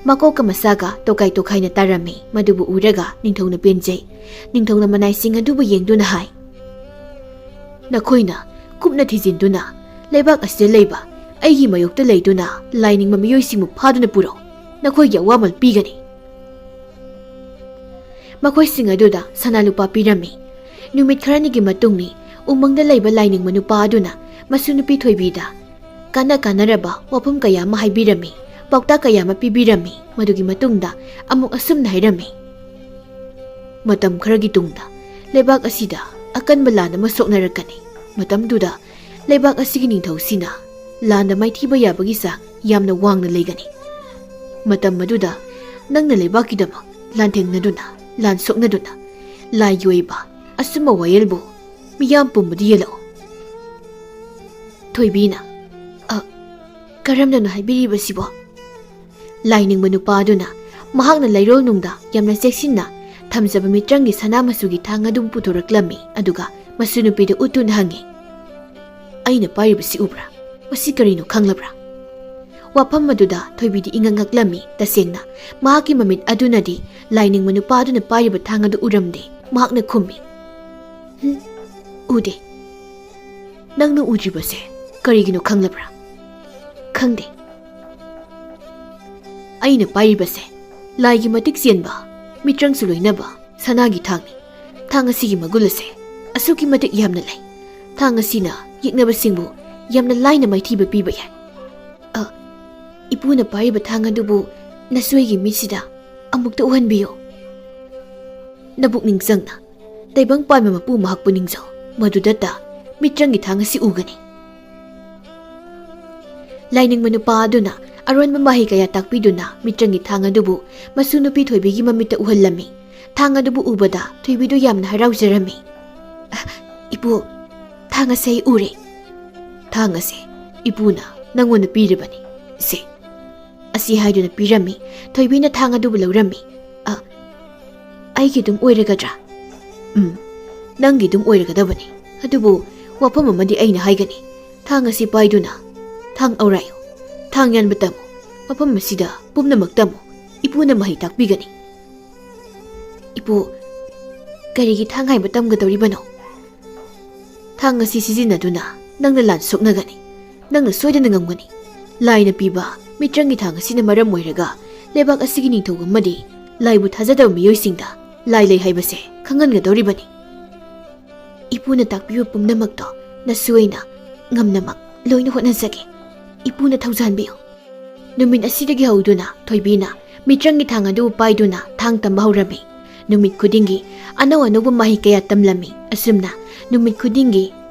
ꯃꯀꯣꯛꯀ ꯃꯁꯥꯒ ꯇꯣꯈꯥꯏ ꯇꯣꯈꯥꯏꯅ ꯇꯥꯔꯝꯃꯤ꯫ ꯃꯗꯨꯕꯨ ꯎꯔꯒ ꯅꯤꯡꯊꯧꯅ ꯄꯦꯟꯖꯩ꯫ ꯅꯤꯡꯊꯧꯅ ꯃꯅꯥꯏꯁꯤꯡ ꯑꯗꯨꯕꯨ ꯌꯦꯡꯗꯨꯅ ꯍꯥꯏ, "ꯅꯈꯣꯏꯅ ꯀꯨꯞꯅ ꯊꯤꯖꯤꯟꯗꯨꯅ ꯂꯩꯕꯥꯛ ꯑꯁꯤꯗ ꯂꯩꯕ ꯑꯩꯒꯤ ꯃꯥꯌꯣꯛꯇ ꯂꯩꯗꯨꯅ ꯂꯥꯏ ꯅꯤꯡꯕ ꯃꯤꯑꯣꯏꯁꯤꯡꯕꯨ ꯐꯥꯗꯨꯅ ꯄꯨꯔꯛꯎ꯫ ꯅꯈꯣꯏꯒꯤ ꯑꯋꯥꯃꯜ ꯄꯤꯒꯅꯤ꯫" ꯃꯈꯣꯏꯁꯤꯡ ꯑꯗꯨꯗ ꯁꯅꯥ ꯂꯨꯄꯥ ꯄꯤꯔꯝꯃꯤ꯫ ꯅꯨꯃꯤꯠ ꯈꯔꯅꯤꯒꯤ ꯃꯇꯨꯡꯅꯤ꯫ ꯎꯃꯪꯗ ꯂꯩꯕ ꯂꯥꯏ ꯅꯤꯡꯕ ꯅꯨꯄꯥ ꯑꯗꯨꯅ ꯃꯁꯨ ꯅꯨꯄꯤ ꯊꯣꯏꯕꯤꯗ ꯀꯥꯟꯅ ꯀꯥꯟꯅꯔꯕ ꯋꯥꯐꯝ ꯀꯌꯥ ꯑꯃ ꯍꯥꯏꯕꯤꯔꯝꯃꯤ, ꯄꯥꯎꯇꯥꯛ ꯀꯌꯥ ꯑꯃ ꯄꯤꯕꯤꯔꯝꯃꯤ꯫ ꯃꯗꯨꯒꯤ ꯃꯇꯨꯡꯗ ꯑꯃꯨꯛ ꯑꯁꯨꯝꯅ ꯍꯥꯏꯔꯝꯃꯤ, "ꯃꯇꯝ ꯈꯔꯒꯤ ꯇꯨꯡꯗ ꯂꯩꯕꯥꯛ ꯑꯁꯤꯗ ꯑꯀꯟꯕ ꯂꯥꯟ ꯑꯃ ꯁꯣꯛꯅꯔꯛꯀꯅꯤ꯫ ꯃꯇꯝꯗꯨꯗ ꯂꯩꯕꯥꯛ ꯑꯁꯤꯒꯤ ꯅꯤꯡꯊꯧꯁꯤꯅ ꯂꯥꯟꯗ ꯃꯥꯏꯊꯤꯕ ꯌꯥꯕꯒꯤ ꯆꯥꯡ ꯌꯥꯝꯅ ꯋꯥꯡꯅ ꯂꯩꯒꯅꯤ꯫ ꯃꯇꯝ ꯑꯗꯨꯗ ꯅꯪꯅ ꯂꯩꯕꯥꯛꯀꯤꯗꯃꯛ ꯂꯥꯟꯊꯦꯡꯅꯗꯨꯅ, ꯂꯥꯟ ꯁꯣꯛꯅꯗꯨꯅ ꯂꯥꯏꯒꯤ ꯑꯣꯏꯕ ꯑꯆꯨꯝꯕ ꯋꯥꯌꯦꯜꯕꯨ ꯃꯤꯌꯥꯝ ꯄꯨꯝꯕꯗ ꯌꯦꯜꯂꯛꯎ꯫" ꯊꯣꯏꯕꯤꯅ, "ꯑ, "ꯀꯔꯝꯅꯅꯣ ꯍꯥꯏꯕꯤꯔꯤꯕꯁꯤꯕꯣ?" ꯂꯥꯏꯅꯤꯡꯕ ꯅꯨꯄꯥ ꯑꯗꯨꯅ ꯃꯍꯥꯛꯅ ꯂꯩꯔꯣꯜꯅꯨꯡꯗ ꯌꯥꯝꯅ ꯆꯦꯛꯁꯤꯟꯅ ꯊꯝꯖꯕ ꯃꯤꯇ꯭ꯔꯪꯒꯤ ꯁꯅꯥ ꯃꯆꯨꯒꯤ ꯊꯥꯡ ꯑꯗꯨ ꯄꯨꯊꯣꯔꯛꯂꯝꯃꯤ, ꯑꯗꯨꯒ ꯃꯁꯨ ꯅꯨꯄꯤꯗ ꯎꯠꯇꯨꯅ ꯍꯪꯉꯤ, "ꯑꯩꯅ ꯄꯥꯏꯔꯤꯕꯁꯤ ꯎꯕ꯭ꯔꯥ? ꯃꯁꯤ ꯀꯔꯤꯅꯣ ꯈꯪꯂꯕ꯭ꯔꯥ?" ꯋꯥꯐꯝ ꯑꯗꯨꯗ ꯊꯣꯏꯕꯤꯗꯤ ꯏꯉꯛ ꯉꯛꯂꯝꯃꯤ꯫ ꯇꯁꯦꯡꯅ, ꯃꯍꯥꯛꯀꯤ ꯃꯃꯤꯠ ꯑꯗꯨꯅꯗꯤ ꯂꯥꯏꯅꯤꯡꯕ ꯅꯨꯄꯥ ꯑꯗꯨꯅ ꯄꯥꯏꯔꯤꯕ ꯊꯥꯡ ꯑꯗꯨ ꯎꯔꯝꯗꯦ꯫ ꯃꯍꯥꯛꯅ ꯈꯨꯝꯃꯤ, "ꯎꯗꯦ꯫ ꯅꯪꯅ ꯎꯗ꯭ꯔꯤꯕꯁꯦ ꯀꯔꯤꯒꯤꯅꯣ ꯈꯪꯂꯕ꯭ꯔꯥ?" "ꯈꯪꯗꯦ꯫" "ꯑꯩꯅ ꯄꯥꯏꯔꯤꯕꯁꯦ ꯂꯥꯏꯒꯤ ꯃꯇꯤꯛ ꯆꯦꯟꯕ, ꯃꯤꯇ꯭ꯔꯪꯁꯨ ꯂꯣꯏꯅꯕ ꯁꯅꯥꯒꯤ ꯊꯥꯡꯅꯤ꯫ ꯊꯥꯡ ꯑꯁꯤꯒꯤ ꯃꯒꯨꯟ ꯑꯁꯦ ꯑꯁꯨꯛꯀꯤ ꯃꯇꯤꯛ ꯌꯥꯝꯅ ꯂꯩ꯫ ꯊꯥꯡ ꯑꯁꯤꯅ ꯌꯦꯛꯅꯕꯁꯤꯡꯕꯨ ꯌꯥꯝꯅ ꯂꯥꯏꯅ ꯃꯥꯏꯊꯤꯕ ꯄꯤꯕ ꯌꯥꯏ꯫ ꯑ, ꯏꯄꯨꯅ ꯄꯥꯏꯔꯤꯕ ꯊꯥꯡ ꯑꯗꯨꯕꯨ ꯅꯁꯣꯏꯒꯤ ꯃꯤꯠꯁꯤꯗ ꯑꯃꯨꯛꯇ ꯎꯍꯟꯕꯤꯌꯨ꯫ ꯅꯕꯨꯛꯅꯤꯡ ꯆꯪꯅ ꯇꯥꯏꯕꯪ ꯄꯥꯟꯕ ꯃꯄꯨ ꯃꯍꯥꯛꯄꯨ ꯅꯤꯡꯖꯧ, ꯃꯗꯨꯗꯇ ꯃꯤꯇ꯭ꯔꯪꯒꯤ ꯊꯥꯡ ꯑꯁꯤ ꯎꯒꯅꯤ꯫" ꯂꯥꯏꯅꯤꯡꯕ ꯅꯨꯄꯥ ꯑꯗꯨꯅ ꯑꯔꯣꯟꯕ ꯃꯍꯩ ꯀꯌꯥ ꯇꯥꯛꯄꯤꯗꯨꯅ ꯃꯤꯇ꯭ꯔꯪꯒꯤ ꯊꯥꯡ ꯑꯗꯨꯕꯨ ꯃꯁꯨ ꯅꯨꯄꯤ ꯊꯣꯏꯕꯤꯒꯤ ꯃꯃꯤꯠꯇ ꯎꯍꯜꯂꯝꯃꯤ꯫ ꯊꯥꯡ ꯑꯗꯨꯕꯨ ꯎꯕꯗ ꯊꯣꯏꯕꯤꯗꯨ ꯌꯥꯝꯅ ꯍꯔꯥꯎꯖꯔꯝꯃꯤ꯫ "ꯑ, ꯏꯄꯨ, ꯊꯥꯡ ꯑꯁꯦ ꯑꯩ ꯎꯔꯦ꯫" "ꯊꯥꯡ ꯑꯁꯦ ꯏꯄꯨꯅ ꯅꯪꯉꯣꯟꯗ ꯄꯤꯔꯤꯕꯅꯤ꯫ ꯁꯦ꯫" ꯑꯁꯤ ꯍꯥꯏꯗꯨꯅ ꯄꯤꯔꯝꯃꯤ꯫ ꯊꯣꯏꯕꯤꯅ ꯊꯥꯡ ꯑꯗꯨꯕꯨ ꯂꯧꯔꯝꯃꯤ꯫ "ꯑ, ꯑꯩꯒꯤ ꯑꯗꯨꯝ ꯑꯣꯏꯔꯒꯗ꯭ꯔꯥ?" "ꯎꯝ, ꯅꯪꯒꯤ ꯑꯗꯨꯝ ꯑꯣꯏꯔꯒꯗꯕꯅꯤ꯫ ꯑꯗꯨꯕꯨ ꯋꯥꯐꯝ ꯑꯃꯗꯤ ꯑꯩꯅ ꯍꯥꯏꯒꯅꯤ꯫ ꯊꯥꯡ ꯑꯁꯤ ꯄꯥꯏꯗꯨꯅ ꯊꯥꯡ ꯑꯧꯔꯥꯏꯌꯨ, ꯊꯥꯡ ꯌꯥꯟꯕ ꯇꯝꯃꯨ, ꯃꯐꯝ ꯑꯁꯤꯗ ꯄꯨꯝꯅꯃꯛ ꯇꯝꯃꯨ꯫ ꯏꯄꯨꯅ ꯃꯍꯩ ꯇꯥꯛꯄꯤꯒꯅꯤ꯫" "ꯏꯄꯨ, ꯀꯔꯤꯒꯤ ꯊꯥꯡ ꯍꯥꯏꯕ ꯇꯝꯒꯗꯧꯔꯤꯕꯅꯣ?" "ꯊꯥꯡ ꯑꯁꯤ ꯁꯤꯖꯤꯟꯅꯗꯨꯅ ꯅꯪꯅ ꯂꯥꯟ ꯁꯣꯛꯅꯒꯅꯤ꯫ ꯅꯪꯅ ꯁꯣꯏꯗꯅ ꯉꯝꯒꯅꯤ꯫ ꯂꯥꯏꯅ ꯄꯤꯕ ꯃꯤꯇ꯭ꯔꯪꯒꯤ ꯊꯥꯡ ꯑꯁꯤꯅ ꯃꯔꯝ ꯑꯣꯏꯔꯒ ꯂꯩꯕꯥꯛ ꯑꯁꯤꯒꯤ ꯅꯤꯡꯊꯧ ꯑꯃꯗꯤ ꯂꯥꯏꯕꯨ ꯊꯥꯖꯗꯕ ꯃꯤꯑꯣꯏꯁꯤꯡꯗ ꯂꯥꯏ ꯂꯩ ꯍꯥꯏꯕꯁꯦ ꯈꯪꯍꯟꯒꯗꯧꯔꯤꯕꯅꯤ꯫" "ꯏꯄꯨꯅ ꯇꯥꯛꯄꯤꯕ ꯄꯨꯝꯅꯃꯛꯇꯣ ꯅꯁꯨ ꯑꯩꯅ ꯉꯝꯅꯃꯛ ꯂꯣꯏꯅ ꯍꯣꯠꯅꯖꯒꯦ꯫ ꯏꯄꯨꯅ ꯊꯧꯖꯥꯟꯕꯤꯌꯨ꯫" ꯅꯨꯃꯤꯠ ꯑꯁꯤꯗꯒꯤ ꯍꯧꯗꯨꯅ ꯊꯣꯏꯕꯤꯅ ꯃꯤꯇ꯭ꯔꯪꯒꯤ ꯊꯥꯡ ꯑꯗꯨꯕꯨ ꯄꯥꯏꯗꯨꯅ ꯊꯥꯡ ꯇꯝꯕ ꯍꯧꯔꯝꯃꯤ꯫ ꯅꯨꯃꯤꯠ ꯈꯨꯗꯤꯡꯒꯤ ꯑꯅꯧ ꯑꯅꯧꯕ ꯃꯍꯩ ꯀꯌꯥ ꯇꯝꯂꯝꯃꯤ꯫ ꯑꯁꯨꯝꯅ ꯅꯨꯃꯤꯠ ꯈꯨꯗꯤꯡꯒꯤ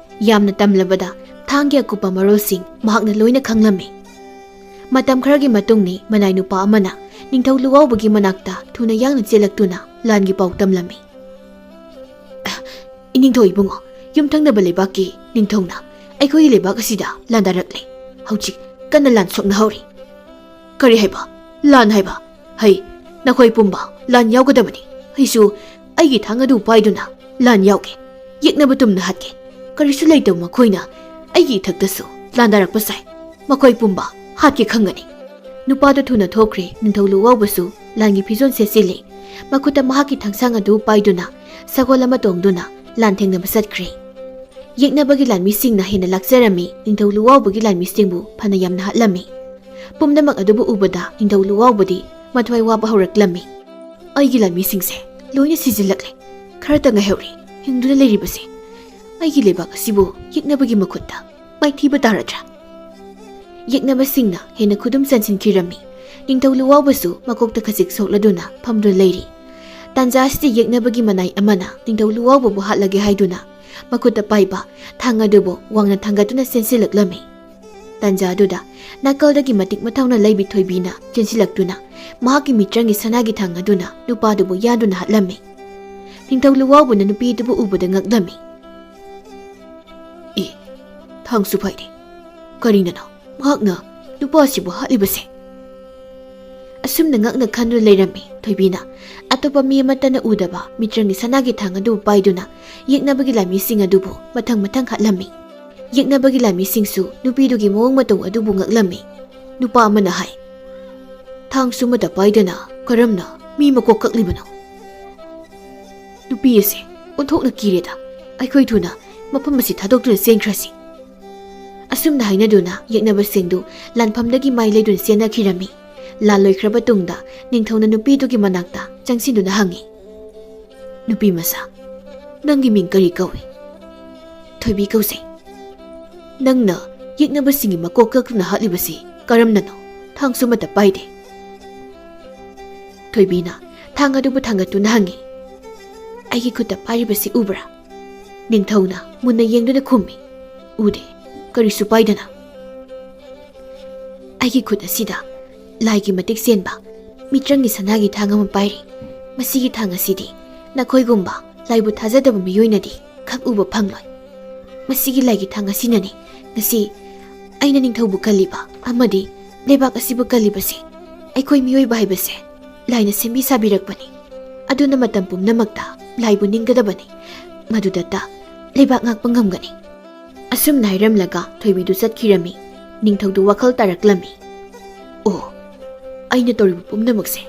ꯌꯥꯝꯅ ꯇꯝꯂꯕꯗ ꯊꯥꯡꯒꯤ ꯑꯀꯨꯞꯄ ꯃꯔꯣꯜꯁꯤꯡ ꯃꯍꯥꯛꯅ ꯂꯣꯏꯅ ꯈꯪꯂꯝꯃꯤ꯫ ꯃꯇꯝ ꯈꯔꯒꯤ ꯃꯇꯨꯡꯅꯤ ꯃꯅꯥꯏ ꯅꯨꯄꯥ ꯑꯃꯅ ꯅꯤꯡꯊꯧ ꯂꯨꯋꯥꯎꯕꯒꯤ ꯃꯅꯥꯛꯇ ꯊꯨꯅ ꯌꯥꯡꯅ ꯆꯦꯜꯂꯛꯇꯨꯅ ꯂꯥꯟꯒꯤ ꯄꯥꯎ ꯇꯝꯂꯝꯃꯤ꯫ "ꯏꯅꯤꯡꯊꯧ ꯏꯕꯨꯡꯉꯣ, ꯌꯨꯝꯊꯪꯅꯕ ꯂꯩꯕꯥꯛꯀꯤ ꯅꯤꯡꯊꯧꯅ ꯑꯩꯈꯣꯏꯒꯤ ꯂꯩꯕꯥꯛ ꯑꯁꯤꯗ ꯂꯥꯟꯗꯥꯔꯛꯂꯦ꯫ ꯍꯧꯖꯤꯛ ꯀꯟꯅ ꯂꯥꯟ ꯁꯣꯛꯅꯍꯧꯔꯤ꯫ "ꯀꯔꯤ ꯍꯥꯏꯕ? ꯂꯥꯟ ꯍꯥꯏꯕ? ꯍꯩ, ꯅꯈꯣꯏ ꯄꯨꯝꯕ ꯂꯥꯟ ꯌꯥꯎꯒꯗꯕꯅꯤ꯫ ꯑꯩꯁꯨ ꯑꯩꯒꯤ ꯊꯥꯡ ꯑꯗꯨ ꯄꯥꯏꯗꯨꯅ ꯂꯥꯟ ꯌꯥꯎꯒꯦ꯫ ꯌꯦꯛꯅꯕ ꯇꯨꯝꯅ ꯍꯥꯠꯀꯦ꯫ ꯀꯔꯤꯁꯨ ꯂꯩꯇꯕ ꯃꯈꯣꯏꯅ ꯑꯩꯒꯤ ꯏꯊꯛꯇꯁꯨ ꯂꯥꯟꯗꯥꯔꯛꯄ ꯁꯥꯏ꯫ ꯃꯈꯣꯏ ꯄꯨꯝꯕ ꯍꯥꯠꯀꯦ ꯈꯪꯒꯅꯤ꯫" ꯅꯨꯄꯥꯗꯨ ꯊꯨꯅ ꯊꯣꯛꯈ꯭ꯔꯦ꯫ ꯅꯤꯡꯊꯧ ꯂꯨꯋꯥꯎꯕꯁꯨ ꯂꯥꯟꯒꯤ ꯐꯤꯖꯣꯜ ꯁꯦꯠꯆꯤꯜꯂꯤ꯫ ꯃꯈꯨꯠꯇ ꯃꯍꯥꯛꯀꯤ ꯊꯥꯡꯁꯥꯡ ꯑꯗꯨ ꯄꯥꯏꯗꯨꯅ ꯁꯒꯣꯜ ꯑꯃ ꯇꯣꯡꯗꯨꯅ ꯂꯥꯟ ꯊꯦꯡꯅꯕ ꯆꯠꯈ꯭ꯔꯦ꯫ ꯌꯦꯛꯅꯕꯒꯤ ꯂꯥꯟꯃꯤꯁꯤꯡꯅ ꯍꯦꯟꯅ ꯂꯥꯛꯆꯔꯝꯃꯤ꯫ ꯅꯤꯡꯊꯧ ꯂꯨꯋꯥꯎꯕꯒꯤ ꯂꯥꯟꯃꯤꯁꯤꯡꯕꯨ ꯐꯅ ꯌꯥꯝꯅ ꯍꯥꯠꯂꯝꯃꯤ꯫ ꯄꯨꯝꯅꯃꯛ ꯑꯗꯨꯕꯨ ꯎꯕꯗ ꯅꯤꯡꯊꯧ ꯂꯨꯋꯥꯎꯕꯗꯤ ꯃꯊ꯭ꯋꯥꯏ ꯋꯥꯕ ꯍꯧꯔꯛꯂꯝꯃꯤ꯫ "ꯑꯩꯒꯤ ꯂꯥꯟꯃꯤꯁꯤꯡꯁꯦ ꯂꯣꯏꯅ ꯁꯤꯖꯤꯜꯂꯛꯂꯦ꯫ ꯈꯔꯇ ꯉꯥꯏꯍꯧꯔꯦ ꯍꯤꯡꯗꯨꯅ ꯂꯩꯔꯤꯕꯁꯦ꯫ ꯑꯩꯒꯤ ꯂꯩꯕꯥꯛ ꯑꯁꯤꯕꯨ ꯌꯦꯛꯅꯕꯒꯤ ꯃꯈꯨꯠꯇ ꯃꯥꯏꯊꯤꯕ ꯇꯥꯔꯗ꯭ꯔꯥ?" ꯌꯦꯛꯅꯕꯁꯤꯡꯅ ꯍꯦꯟꯅ ꯈꯨꯗꯨꯝ ꯆꯟꯁꯤꯟꯈꯤꯔꯝꯃꯤ꯫ ꯅꯤꯡꯊꯧ ꯂꯨꯋꯥꯎꯕꯁꯨ ꯃꯀꯣꯛꯇ ꯈꯖꯤꯛ ꯁꯣꯛꯂꯗꯨꯅ ꯐꯝꯗꯨꯅ ꯂꯩꯔꯤ꯫ ꯇꯥꯟꯖꯥ ꯑꯁꯤꯗ ꯌꯦꯛꯅꯕꯒꯤ ꯃꯅꯥꯏ ꯑꯃꯅ ꯅꯤꯡꯊꯧ ꯂꯨꯋꯥꯎꯕꯕꯨ ꯍꯥꯠꯂꯒꯦ ꯍꯥꯏꯗꯨꯅ ꯃꯈꯨꯠꯇ ꯄꯥꯏꯕ ꯊꯥꯡ ꯑꯗꯨꯕꯨ ꯋꯥꯡꯅ ꯊꯥꯡꯒꯠꯇꯨꯅ ꯆꯦꯟꯁꯤꯜꯂꯛꯂꯝꯃꯤ꯫ ꯇꯥꯟꯖꯥ ꯑꯗꯨꯗ ꯅꯥꯀꯜꯗꯒꯤ ꯃꯇꯤꯛ ꯃꯊꯧꯅ ꯂꯩꯕꯤ ꯊꯣꯏꯕꯤꯅ ꯆꯦꯟꯁꯤꯜꯂꯛꯇꯨꯅ ꯃꯍꯥꯛꯀꯤ ꯃꯤꯇ꯭ꯔꯪꯒꯤ ꯁꯅꯥꯒꯤ ꯊꯥꯡ ꯑꯗꯨꯅ ꯅꯨꯄꯥꯗꯨꯕꯨ ꯌꯥꯟꯗꯨꯅ ꯍꯥꯠꯂꯝꯃꯤ꯫ ꯅꯤꯡꯊꯧ ꯂꯨꯋꯥꯎꯕꯅ ꯅꯨꯄꯤ ꯑꯗꯨꯕꯨ ꯎꯕꯗ ꯉꯛꯂꯝꯃꯤ꯫ "ꯏ, ꯊꯥꯡꯁꯨ ꯄꯥꯏꯗꯦ꯫ ꯀꯔꯤꯅꯅꯣ ꯃꯍꯥꯛꯅ ꯅꯨꯄꯥꯁꯤꯕꯨ ꯍꯥꯠꯂꯤꯕꯁꯦ?" ꯑꯁꯨꯝꯅ ꯉꯛꯅ ꯈꯟꯗꯨꯅ ꯂꯩꯔꯝꯃꯤ ꯊꯣꯏꯕꯤꯅ꯫ ꯑꯇꯣꯞꯄ ꯃꯤ ꯑꯃꯠꯇꯅ ꯎꯗꯕ ꯃꯤꯇ꯭ꯔꯪꯒꯤ ꯁꯅꯥꯒꯤ ꯊꯥꯡ ꯑꯗꯨ ꯄꯥꯏꯗꯨꯅ ꯌꯦꯛꯅꯕꯒꯤ ꯂꯥꯟꯃꯤꯁꯤꯡ ꯑꯗꯨꯕꯨ ꯃꯊꯪ ꯃꯊꯪ ꯍꯥꯠꯂꯝꯃꯤ꯫ ꯌꯦꯛꯅꯕꯒꯤ ꯂꯥꯟꯃꯤꯁꯤꯡꯁꯨ ꯅꯨꯄꯤꯗꯨꯒꯤ ꯃꯑꯣꯡ ꯃꯇꯧ ꯑꯗꯨꯕꯨ ꯉꯛꯂꯝꯃꯤ꯫ ꯅꯨꯄꯥ ꯑꯃꯅ ꯍꯥꯏ, "ꯊꯥꯡꯁꯨ ꯑꯃꯠꯇ ꯄꯥꯏꯗꯅ ꯀꯔꯝꯅ ꯃꯤ ꯃꯀꯣꯛ ꯀꯛꯂꯤꯕꯅꯣ? ꯅꯨꯄꯤ ꯑꯁꯦ ꯑꯣꯟꯊꯣꯛꯅ ꯀꯤꯔꯦꯗ꯫ ꯑꯩꯈꯣꯏ ꯊꯨꯅ ꯃꯐꯝ ꯑꯁꯤ ꯊꯥꯗꯣꯛꯇꯨꯅ ꯆꯦꯟꯈ꯭ꯔꯁꯤ꯫" ꯑꯁꯨꯝꯅ ꯍꯥꯏꯅꯗꯨꯅ ꯌꯦꯛꯅꯕꯁꯤꯡꯗꯨ ꯂꯥꯟꯐꯝꯗꯒꯤ ꯃꯥꯏ ꯂꯩꯗꯨꯅ ꯆꯦꯟꯅꯈꯤꯔꯝꯃꯤ꯫ ꯂꯥꯟ ꯂꯣꯏꯈ꯭ꯔꯕ ꯇꯨꯡꯗ ꯅꯤꯡꯊꯧꯅ ꯅꯨꯄꯤꯗꯨꯒꯤ ꯃꯅꯥꯛꯇ ꯆꯪꯁꯤꯟꯗꯨꯅ ꯍꯪꯉꯤ, "ꯅꯨꯄꯤ ꯃꯆꯥ, ꯅꯪꯒꯤ ꯃꯤꯡ ꯀꯔꯤ ꯀꯧꯏ?" "ꯊꯣꯏꯕꯤ ꯀꯧꯖꯩ꯫" "ꯅꯪꯅ ꯌꯦꯛꯅꯕꯁꯤꯡꯒꯤ ꯃꯀꯣꯛ ꯀꯛꯇꯨꯅ ꯍꯥꯠꯂꯤꯕꯁꯤ ꯀꯔꯝꯅꯅꯣ? ꯊꯥꯡꯁꯨ ꯑꯃꯠꯇ ꯄꯥꯏꯗꯦ꯫" ꯊꯣꯏꯕꯤꯅ ꯊꯥꯡ ꯑꯗꯨꯕꯨ ꯊꯥꯡꯒꯠꯇꯨꯅ ꯍꯪꯉꯤ, "ꯑꯩꯒꯤ ꯈꯨꯠꯇ ꯄꯥꯏꯔꯤꯕꯁꯤ ꯎꯕ꯭ꯔꯥ?" ꯅꯤꯡꯊꯧꯅ ꯃꯨꯟꯅ ꯌꯦꯡꯗꯨꯅ ꯈꯨꯝꯃꯤ, "ꯎꯗꯦ, ꯀꯔꯤꯁꯨ ꯄꯥꯏꯗꯅ꯫" "ꯑꯩꯒꯤ ꯈꯨꯠ ꯑꯁꯤꯗ ꯂꯥꯏꯒꯤ ꯃꯇꯤꯛ ꯆꯦꯟꯕ ꯃꯤꯇ꯭ꯔꯪꯒꯤ ꯁꯅꯥꯒꯤ ꯊꯥꯡ ꯑꯃ ꯄꯥꯏꯔꯤ꯫ ꯃꯁꯤꯒꯤ ꯊꯥꯡ ꯑꯁꯤꯗꯤ ꯅꯈꯣꯏꯒꯨꯝꯕ ꯂꯥꯏꯕꯨ ꯊꯥꯖꯗꯕ ꯃꯤꯑꯣꯏꯅꯗꯤ ꯈꯛ ꯎꯕ ꯐꯪꯂꯣꯏ꯫ ꯃꯁꯤꯒꯤ ꯂꯥꯏꯒꯤ ꯊꯥꯡ ꯑꯁꯤꯅꯅꯤ ꯉꯁꯤ ꯑꯩꯅ ꯅꯤꯡꯊꯧꯕꯨ ꯀꯜꯂꯤꯕ ꯑꯃꯗꯤ ꯂꯩꯕꯥꯛ ꯑꯁꯤꯕꯨ ꯀꯜꯂꯤꯕꯁꯤ ꯑꯩꯈꯣꯏ ꯃꯤꯑꯣꯏꯕ ꯍꯥꯏꯕꯁꯦ ꯂꯥꯏꯅ ꯁꯦꯝꯕꯤ ꯁꯥꯕꯤꯔꯛꯄꯅꯤ꯫ ꯑꯗꯨꯅ ꯃꯇꯝ ꯄꯨꯝꯅꯃꯛꯇ ꯂꯥꯏꯕꯨ ꯅꯤꯡꯒꯗꯕꯅꯤ꯫ ꯃꯗꯨꯗꯇ ꯂꯩꯕꯥꯛ ꯉꯥꯛꯄ ꯉꯝꯒꯅꯤ꯫ ꯑꯁꯨꯝꯅ ꯍꯥꯏꯔꯝꯂꯒ ꯊꯣꯏꯕꯤꯗꯨ ꯆꯠꯈꯤꯔꯝꯃꯤ꯫ ꯅꯤꯡꯊꯧꯗꯨ ꯋꯥꯈꯜ ꯇꯥꯔꯛꯂꯝꯃꯤ꯫ ꯑꯣ, ꯑꯩꯅ ꯇꯧꯔꯤꯕ ꯄꯨꯝꯅꯃꯛꯁꯦ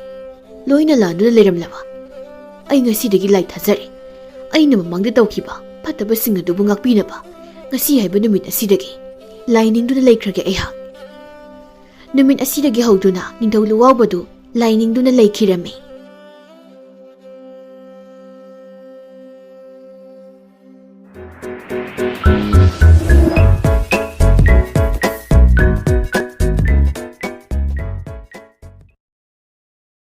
ꯂꯣꯏꯅ ꯂꯥꯟꯗꯨꯅ ꯂꯩꯔꯝꯂꯕ? ꯑꯩ ꯉꯁꯤꯗꯒꯤ ꯂꯥꯏ ꯊꯥꯖꯔꯦ꯫ ꯑꯩꯅ ꯃꯃꯥꯡꯗ ꯇꯧꯈꯤꯕ ꯐꯠꯇꯕꯁꯤꯡ ꯑꯗꯨꯕꯨ ꯉꯥꯛꯄꯤꯅꯕ ꯉꯁꯤ ꯍꯥꯏꯕ ꯅꯨꯃꯤꯠ ꯑꯁꯤꯗꯒꯤ ꯂꯥꯏ ꯅꯤꯡꯗꯨꯅ ꯂꯩꯈ꯭ꯔꯒꯦ ꯑꯩꯍꯥꯛ꯫ ꯅꯨꯃꯤꯠ ꯑꯁꯤꯗꯒꯤ ꯍꯧꯗꯨꯅ ꯅꯤꯡꯊꯧ ꯂꯨꯋꯥꯎꯕꯗꯨ ꯂꯥꯏ ꯅꯤꯡꯗꯨꯅ ꯂꯩꯈꯤꯔꯝꯃꯤ꯫